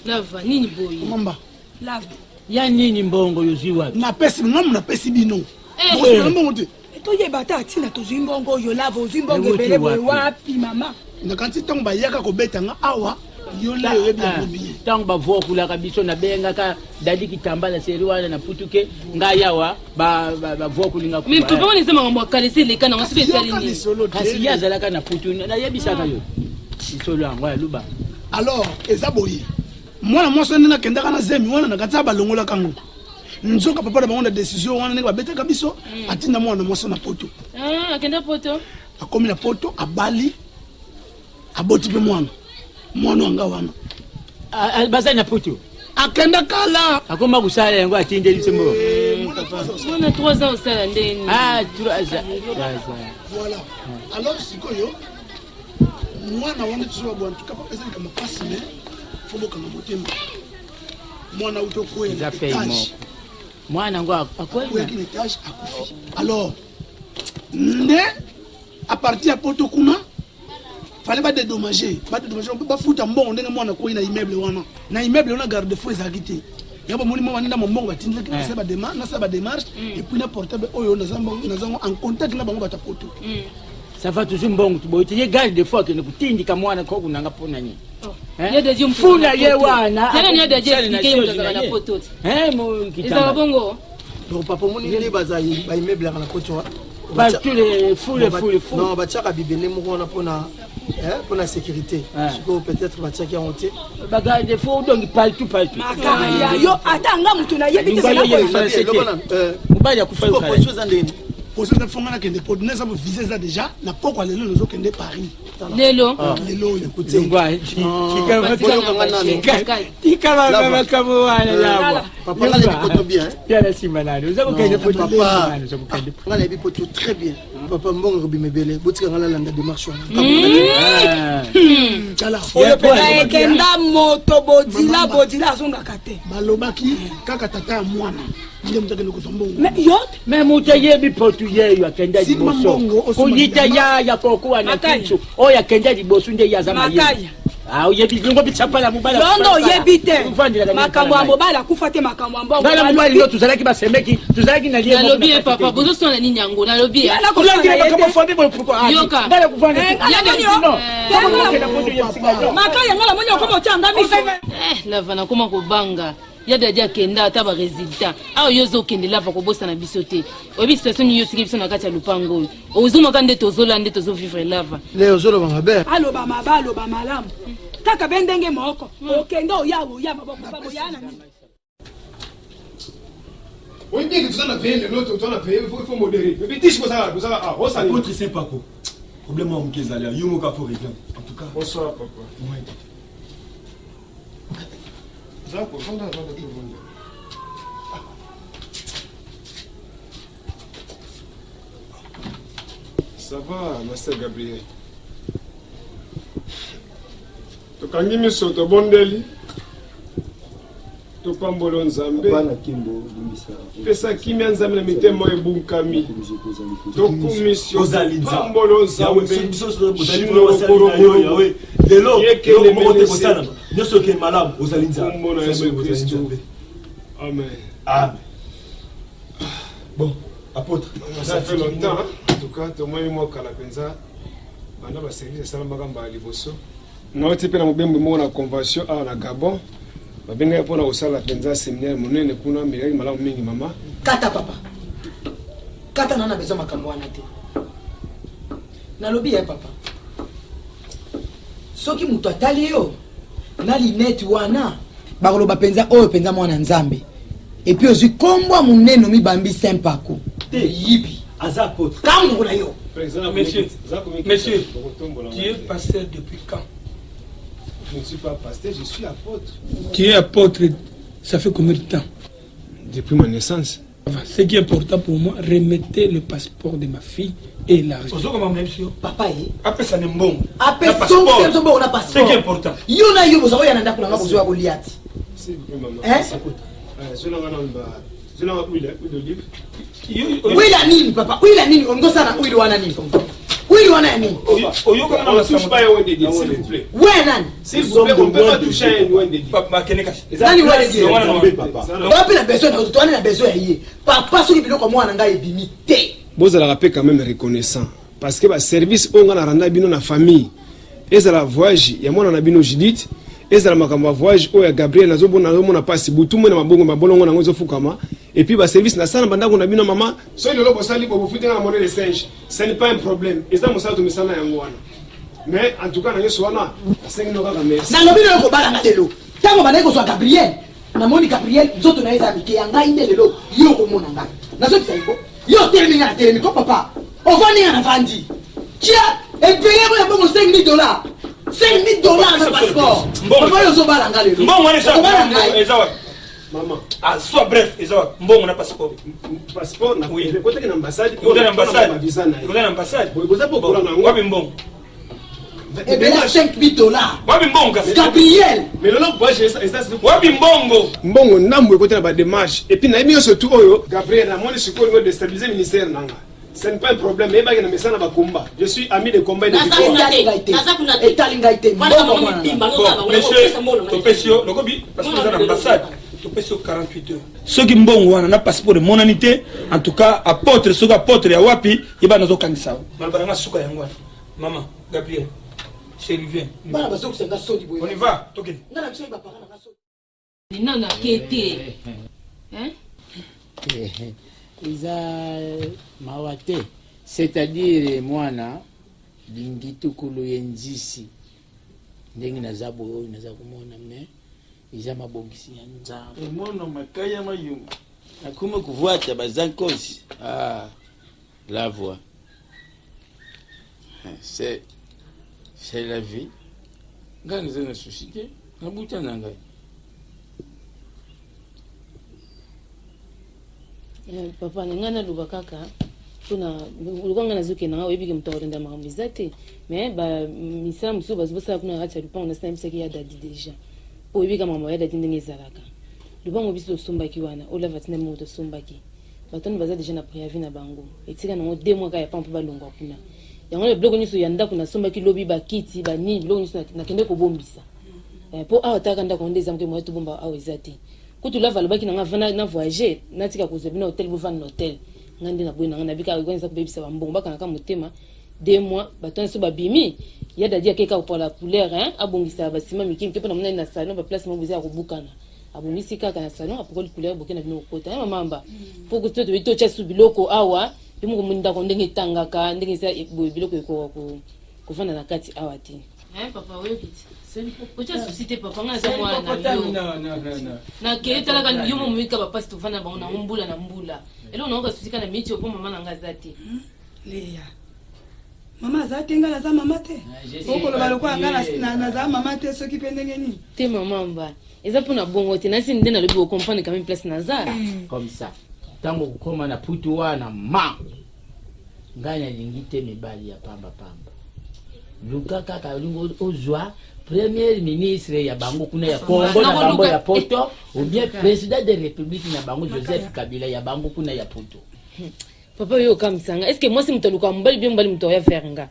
Speaker 9: Lava nini boye?
Speaker 2: Mamba.
Speaker 18: Lava.
Speaker 7: Ya nini mbongo yozwi wapi?
Speaker 2: Napesi ngamu napesi bino.
Speaker 18: Eh.
Speaker 2: Bozwa mbongo te.
Speaker 18: Toyeba ata ntina tozwi mbongo oyo lava ozwi mbongo ebele boye wapi mama?
Speaker 2: Nakanisi ntango bayaka kobeta nga awa yo nde oyebi yango bien.
Speaker 7: Ntango bavokulaka biso nabengaka dadi kitambala seri wana na putuke ngai awa bavokulinga
Speaker 9: mais papa wana eza makambo ya kala esi eleka nango soki esali nini
Speaker 7: kasi ye azalaka na putu nayebisaka yo lisolo yango ya luba
Speaker 2: alors eza boye mwana mwasi ndenge akendaka na zemi wana na kati ya balongolaka yango nzoka papa na bango na décision wana ndenge babetaka biso atinda mwana mwasi na poto
Speaker 9: akenda poto
Speaker 2: akomi na poto abali aboti mpe mwana mwana wanga wana
Speaker 7: bazali na poto
Speaker 2: akenda kala
Speaker 7: akoma kosala yango atindeli biso mbongo
Speaker 9: mwana 3 ans osala ndeni
Speaker 7: ah 3 ans
Speaker 2: voilà alors sikoyo mwana wana tozoba bwa ntuka papa eza likambo mpasi me fo bokanga motema mwana auti okwea na etage
Speaker 7: mwana yango
Speaker 2: akweyaki na etage akufi alors nde à partir ya poto kuna fallait ba dédommager ba dédommager bafuta mbongo ndenge mwana akwei na immeuble wana na immeuble wana garde fou ezalaki te ya bomoni mwa nda mbongo batindaki nasala nasala ba démarche et puis na portable oyo naza ngo en contact na bango bato ya poto
Speaker 7: ça va toujours mbongo boye te ye garde fou akende kotindika mwana kokunanga mpo na nini fula ye wana
Speaker 9: ezala bongo
Speaker 5: donc papa omoni nde baza baimmeuble yaka na poto wana non batiaka bibende moko wana mpona mpona sécurité sikoyo peut-être batiaki yango te
Speaker 7: bagarde fou donc partout partout
Speaker 18: makaya yo ata nga moto nayebi te
Speaker 7: mobali akufa
Speaker 5: position eza ndenge
Speaker 2: position eza fonga nakende po neza visa eza déjà na pokwa lelo nazokende paris
Speaker 9: lelo
Speaker 2: lelo oyo
Speaker 7: tika makambo wana yawa
Speaker 5: papa nga nayebi poto bien
Speaker 7: ya na nsima nani oza kokende poto
Speaker 5: papa nga nayebi poto très bien papa mbongo ekobima ebele botika nga nalanda démarche wana
Speaker 18: oyo mpena ekenda moto bodila bodila azongaka te
Speaker 2: balobaki kaka tata ya mwana nde moto akende kozwa mbongo
Speaker 18: yo
Speaker 7: me moto ayebi potu yeyo akenda liboso koyita yaya kokuwa na kiso oyo akenda liboso nde ye aza mayele oyebi lingo bitsapala mobali
Speaker 18: yo nde oyebi te makambo ya mobali akufa te makambo ya mbongo
Speaker 7: ngala mobali yo tozalaki basemeki tozalaki na
Speaker 9: nalobi ye papa bozoswana nini yango nalobi yoka
Speaker 18: makaya nga namoni okoma otyanga miso
Speaker 9: lava nakoma kobanga ya dadi akenda ata ba résultat awa yo ozokende lava kobosana biso te oyebi situation nini yo otiki biso na kati ya lopango oyo ozomaka nde tozola nde tozovivre lava
Speaker 5: le ozoloba mabe
Speaker 18: aloba mabe aloba malamu kaka be ndenge moko okende oya oya maboko oya na nini
Speaker 10: Oui, bien que tu en as veillé, l'autre, tu en as veillé, il faut modérer. Mais puis, tu sais, vous avez ah,
Speaker 16: Apôtre Saint Paco, problème en Mkezali, yo moka faut régler. En tout cas.
Speaker 10: Bonsoir, papa.
Speaker 16: Ouais.
Speaker 10: Zako, vanda, vanda, tovanda. Ça va, ma sœur Gabriel. Tokangi miso tobondeli. Topambolo Nzambe. Pesa kimia Nzambe na mitema oyo ebunkami. Tokumisi yo. Pambolo Nzambe.
Speaker 16: Lelo eloko moko te kosalama, nyonso ekei malamu, ozali Nzambe.
Speaker 10: Kombo na Yesu Kristo. Amen.
Speaker 16: Amen. Bon, apôtre.
Speaker 10: Ça fait longtemps, hein? En tout cas, tomoni mwa kala mpenza banda baservice esalamaka mbala liboso. Nauti mpe na mobembo moko na convention awa na Gabon. Babengaki mpo na kosala mpenza seminaire monene kuna, melekaki malamu mingi mama.
Speaker 1: Kata papa. Kata na na besoin makambo wana te. Nalobi ya papa. Soki moto atali yo na linete wana bakoloba mpenza oyo mpenza mwana Nzambe. Et puis ozwi kombo ya monene omibambi Saint Paco.
Speaker 16: Te, aza apôtre.
Speaker 1: Kambo na yo.
Speaker 16: Monsieur, monsieur, tu es pasteur depuis quand?
Speaker 10: Je ne suis pas pasteur, je suis apôtre.
Speaker 2: Tu es apôtre, ça fait combien de temps?
Speaker 10: Depuis ma naissance.
Speaker 2: Ce qui est important pour moi, remettez le passeport de ma fille et l'argent.
Speaker 1: Papa ye.
Speaker 16: Apesa ne mbongo.
Speaker 1: Apesa mbongo na passeport.
Speaker 16: Ce qui est important.
Speaker 1: Yo na yo boza ya na ndako na nga bozo ya kolia ti.
Speaker 10: S'il vous plaît maman.
Speaker 1: Hein?
Speaker 10: Zolanga na ba zolanga huile, huile d'olive.
Speaker 1: Huile ya nini papa? Huile ya nini? Olingo sala huile wana nini? Huile wana ya nini?
Speaker 16: Oyokana na
Speaker 10: touche pas un de Dieu, s'il vous plaît.
Speaker 1: Ouais nani?
Speaker 10: S'il vous plaît, on peut pas toucher un oint de Dieu.
Speaker 1: Nani oint de Dieu? Ba pe na besoin na toi na besoin ya ye. Papa soki biloko mwana ngai ebimi te.
Speaker 10: Bozalaka pe quand même reconnaissant parce que ba service oyo nga na renda bino na famille ezala voyage ya mwana na bino Judith, ezala makambo ya voyage oyo ya Gabriel, nazomona nazomona pasi butu moi na mabongo mabolongo nango ezofukama et puis ba service nasala na bandako na bino mama. Soki lelo bosali bo bofuti nga na monnaie de singe, ce n'est pas un problème, eza mosala tomesana yango wana. Mais en tout cas na nyonso wana nasengi no kaka merci.
Speaker 1: Nalobi na yo kobala nga lelo. Tango bandaki kozwa Gabriel, namoni Gabriel nzoto na ye eza mike ya ngai nde lelo yo okomona ngai. Nazobisa yo yo otelemi ngai natelemi ko papa. Ovandi ngai navandi. Tia ebele yango ya mbongo 5000 dollars. 5000 dollars na passeport. Papa yo ozobala ngai lelo.
Speaker 16: Mbongo wana eza
Speaker 1: Okobala ngai.
Speaker 16: eza wapi?
Speaker 10: Mama.
Speaker 16: Ah, soit bref, eza wapi? Mbongo na passeport.
Speaker 10: Passeport na oui. Ekotaki na ambassade.
Speaker 16: Ekotaki na ambassade.
Speaker 10: Visa na ye.
Speaker 16: Ekotaki na ambassade.
Speaker 10: Boye boza po kola na yango.
Speaker 16: Wapi mbongo?
Speaker 1: Ebele 5000 dollars.
Speaker 16: Wapi mbongo kasi?
Speaker 1: Gabriel.
Speaker 10: Mais lelo voyage eza eza
Speaker 16: wapi mbongo?
Speaker 10: Mbongo ndambo ekoti na ba démarche et puis nayebi nyonso tout oyo Gabriel namoni sikoyo olingo déstabiliser ministère na nga. Ce n'est pas un problème, yebaki na mesana ba combat. Je suis ami de combat et de victoire.
Speaker 1: Etali ngai te. Mbongo mwana na ngai.
Speaker 16: Bon, monsieur, topesi yo lokobi parce que oza na ambassade, topesi yo 48 heures. Soki mbongo wana na passeport emonani te, en tout cas apôtre soki apôtre ya wapi, yeba nazokangisa yo. Maloba na nga suka yango wana. Maman, Gabriel, chérie viens.
Speaker 1: Bana bazokisa nga soni boye.
Speaker 16: On y va, tokende.
Speaker 1: Nga na biso ba parents na nga soni.
Speaker 9: Nano ake te. Hein?
Speaker 7: Eza mawa te, c'est-à-dire mwana lingi tukulu ye nzisi ndenge naza boye oyo naza komona mais eza mabongisi ya Nzambe.
Speaker 19: Emono makaya mayuma nakoma kuvuata baza nkosi ah, la voix c'est c'est la vie ngai naza na souci te nabuta na ngai.
Speaker 9: Papa na ngai naloba kaka mpona lokola ngai nazokende ngai oyebi ke moto akolanda makambo eza te mais ba misala mosusu bazo bosala kuna na kati ya lupango nasi nayebisaki ya dadi deja mpo oyebi ka makambo ya dadi ndenge ezalaka lupango biso tosombaki wana olava atinda mbongo tosombaki bato wana baza deja na préavis na bango etika nango deux mois kaka ya pampa mpo balongwa kuna yango wana biloko nyonso ya ndako nasombaki lobi bakiti banini biloko nyonso nakende kobombisa mpo awa talaka ndako yango nde eza moke moya tobomba awa eza te Kutu love alobaki na nga avant na, na voyager natika kozwa bino hotel bovanda na hotel nga nde naboyi na nga nabika wana eza kobebisa ba mbongo bakangaka motema deux mois bato wana so babimi ya dadi akei kaka kopola couleur hein abongisa ba ciment mike mike mpo namonani na salon ba place moko eza ya kobukana abongisi kaka na salon apokoli couleur boke na bino kokota hein mama amba mpo to toyebi totya su biloko awa yo moko omoni ndako ndenge etangaka ndenge eza boye biloko ekoka kovanda na kati awa te Hein papa oyoki ti otya susi te papa ngai naza mwana na yo nakei talaka yo mo moyika bapasi tovanda na bango nango mbula na mbula eloko nayoka susi kaka na miti oyo mpo mama na ngai aza te.
Speaker 18: Leya. Mama aza te, ngai naza mama te.
Speaker 7: je suis
Speaker 18: Okoloba lokola ngai
Speaker 7: éparpillé.
Speaker 18: naza mama te, soki mpe ndenge nini.
Speaker 9: Te mama mba eza mpona bongo te, nasi nde nalobi ocomprendre quand même place naza.
Speaker 7: Comme ça ntango okokóma na putu wana, ma ngai nalingi te mibali ya pambapamba. Luka kaka olingi ozwa premier ministre ya bango kuna ya Congo na bango ya poto, ou bien président de république na bango Joseph Kabila ya bango kuna ya poto.
Speaker 9: Papa, oyo okamisanga, est ce que mwasi moto alukaka mobali, bien mobali moto aoya vers nga?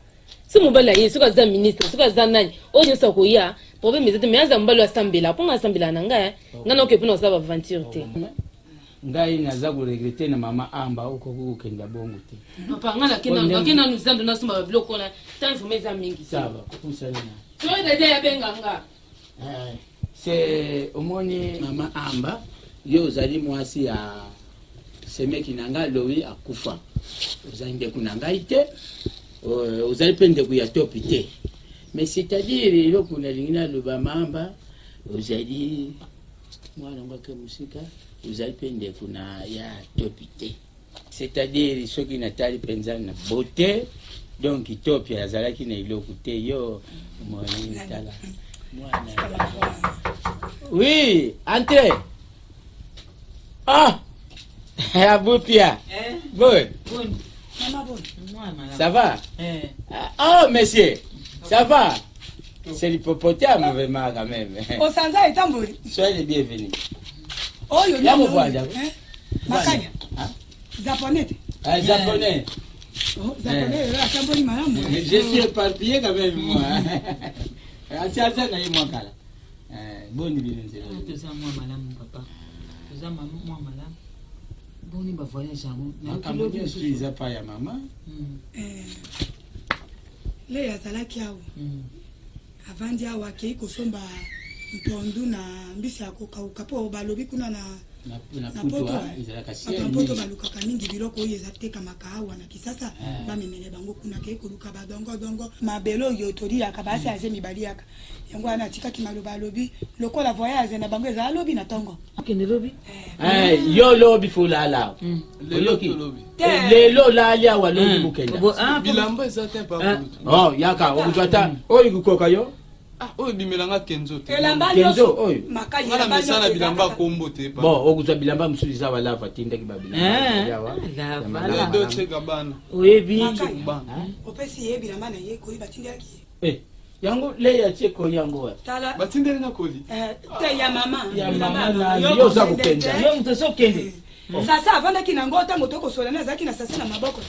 Speaker 9: So mobali aye, soki aza ministre, soki aza nani, oyo nyonso akoya, problème eza te. Mais aza mobali oyo asambela, mpo nga asambelaka na ngai, ngai naoke mpona kosala baaventure te.
Speaker 7: Ngai naza koregretter na mama Amba, okoki kokenda bongo te.
Speaker 9: Papa, ngai nake nanu zando, nasomba babiloko wana, temps vraiment eza mingi te.
Speaker 7: Ça va, kopusana na
Speaker 9: Soki dadi abenga nga.
Speaker 7: Se omoni mama Amba, yo ozali mwasi ya semeki na ngai Lowi akufa. Ozali ndeko na ngai te, ozali mpe ndeko ya Topi te, mais c'est-à-dire eloko nalingi naloba, mamba, ozali mwana ngo ake mosika, ozali mpe ndeko na ya Topi te. C'est-à-dire soki natali mpenza na beauté, donc Topi azalaki na eloko te. Yo omoni, tala mwana. Oui, entrez. Ah, Aboupia. Bon.
Speaker 18: Mama, bon.
Speaker 7: Ça va? Ah, oh, monsieur, ça va? C'est l'hippopotame, vraiment, quand même.
Speaker 18: Osanza etamboli.
Speaker 7: Soyez les bienvenus.
Speaker 18: Oyo
Speaker 7: Ya
Speaker 18: nani?
Speaker 7: movanda.
Speaker 18: Oyo, eh? Makaya japonais te?
Speaker 7: Ah, japonais.
Speaker 18: Oh, japonais oyo atamboli malamu.
Speaker 7: Je suis éparpillé quand même, moi. Asi aza na ye mwa kala. Eh, boni bino nzela?
Speaker 14: Toza mwa malamu papa, toza mwa malamu. Boni bavoyage yango?
Speaker 7: Makambo nyonso eza pa ya mama.
Speaker 18: Eh, Leya azalaki awa, avandi awa, akei kosomba mpondu na mbisi ya kokauka, mpo balobi kuna na
Speaker 7: na
Speaker 18: na
Speaker 7: Putu,
Speaker 18: poto,
Speaker 7: ah, ezalaka
Speaker 18: bato ya
Speaker 7: cher
Speaker 18: poto
Speaker 7: mingi.
Speaker 18: balukaka mingi biloko oyo eza tekamaka awa na Kisasa.
Speaker 7: Ah.
Speaker 18: Bamemele bango kuna. Akei koluka badongodongo, mabele oyo toliaka, basi aze mibaliaka yango wana. Atikaki maloba, alobi lokola voyage na bango ezala lobi na ntongo.
Speaker 14: Akende lobi.
Speaker 7: Eh, yo lobi folala, oyoki? Eh, lelo olali awa, lobi bokenda.
Speaker 17: Bilamba eza te pa.
Speaker 7: Oh, yaka okozwa ta oyo kokoka yo.
Speaker 17: Ah, oyo ebimelanga Kenzo te.
Speaker 18: Elamba
Speaker 7: Kenzo,
Speaker 18: nyonso
Speaker 7: oyo.
Speaker 18: Makali,
Speaker 17: Nga na
Speaker 18: elamba
Speaker 17: mesana
Speaker 18: nyonso eza
Speaker 17: bilamba
Speaker 18: kaka.
Speaker 17: kombo te pa.
Speaker 7: Bon, okozwa bilamba mosusu eza walava atindaki babilamba awa.
Speaker 14: Lava.
Speaker 7: Ya malamu.
Speaker 17: Dolce Gabbana.
Speaker 14: Oyebi.
Speaker 18: Opesi ye bilamba na ye, koyi batindelaki ye.
Speaker 7: Eh, yango Leya atie koli yango wa.
Speaker 18: Tala.
Speaker 17: Batindeli nga koli.
Speaker 18: Eh, te, ya mama.
Speaker 7: Ya
Speaker 18: Bilamba
Speaker 7: mama
Speaker 18: ya
Speaker 7: na
Speaker 18: mama.
Speaker 7: yo oza
Speaker 18: kokende
Speaker 7: kokenda.
Speaker 18: te.
Speaker 14: Yo moto ozokende.
Speaker 18: Sasa avandaki nango ntango tokosola, na azalaki na sasa na maboko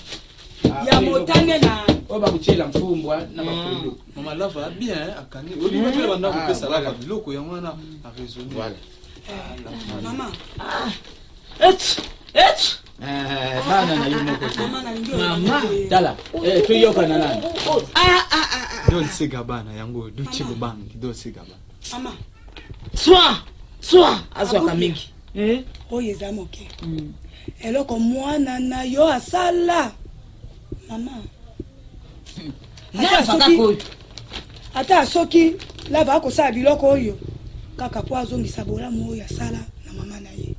Speaker 7: Ah,
Speaker 18: ya
Speaker 7: oyo
Speaker 18: motane na
Speaker 7: oyo bakotiela mfumbwa na bapondu.
Speaker 17: Mama Lava bien akangi. Oyebi bato ya bandako
Speaker 7: Ah,
Speaker 17: kopesa Lava
Speaker 7: voilà.
Speaker 17: biloko yango wana araisonne.
Speaker 7: Voilà.
Speaker 18: Mama.
Speaker 7: Eh, bana na yo moko te.
Speaker 18: Mama, nalingi
Speaker 14: Mama.
Speaker 7: Tala, eh, toyokana nani.
Speaker 17: Dolce Gabbana yango, Dolce Gabbana, Dolce Gabbana.
Speaker 18: Mama.
Speaker 14: Swa swa azwaka mingi.
Speaker 18: Oyo eza moke, eloko mwana na yo asala, mama. Ata
Speaker 14: Lava kaka oyo.
Speaker 18: Ata soki Lava akosala biloko oyo kaka mpo azongisa bolamu oyo asala na mama na ye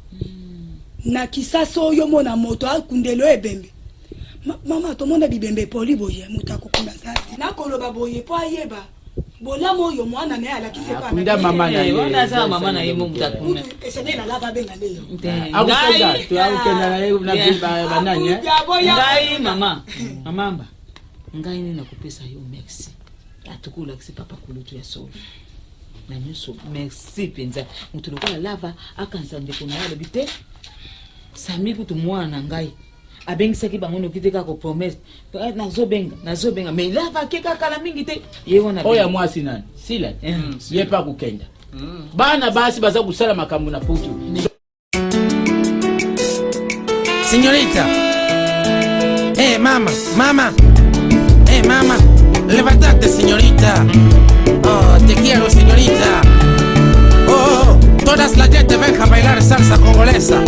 Speaker 18: na Kisasa, oyo mona moto akundeli oyo ebembe. Mama, tomona bibembe epoli boye, moto akokunda aza te. Nakoloba boye mpo ayeba bolamu oyo mwana na ye alakisi epai na
Speaker 7: Akunda
Speaker 18: biso.
Speaker 7: mama na ye.
Speaker 14: Wana aza mama na ye mo moto akunda.
Speaker 18: Mutu esengeli na Lava abenga nde yo.
Speaker 7: Akokenda, akokenda na ye na banani, eh?
Speaker 14: Ngai mama, mamamba, ngai nde nakopesa yo merci. Atuku olakisi papa kulutu ya solo na nyonso. Merci mpenza. Moto lokola Lava akanisa ndeko na ye, alobi te Sami kutu mwana na ngai abengisaki bango noki te, kaka promesse, nazobenga, nazobenga, mais Lava ake kala mingi te, ye wana.
Speaker 7: Oyo ya mwasi nani, Sila, ye mpe akokenda. Bana basi baza kosala makambo na Putu.
Speaker 6: Señorita. Eh, mama, mama. Eh, mama. Levántate, señorita. Oh, te quiero, señorita. Oh, oh, todas la gente venga a bailar salsa congolesa.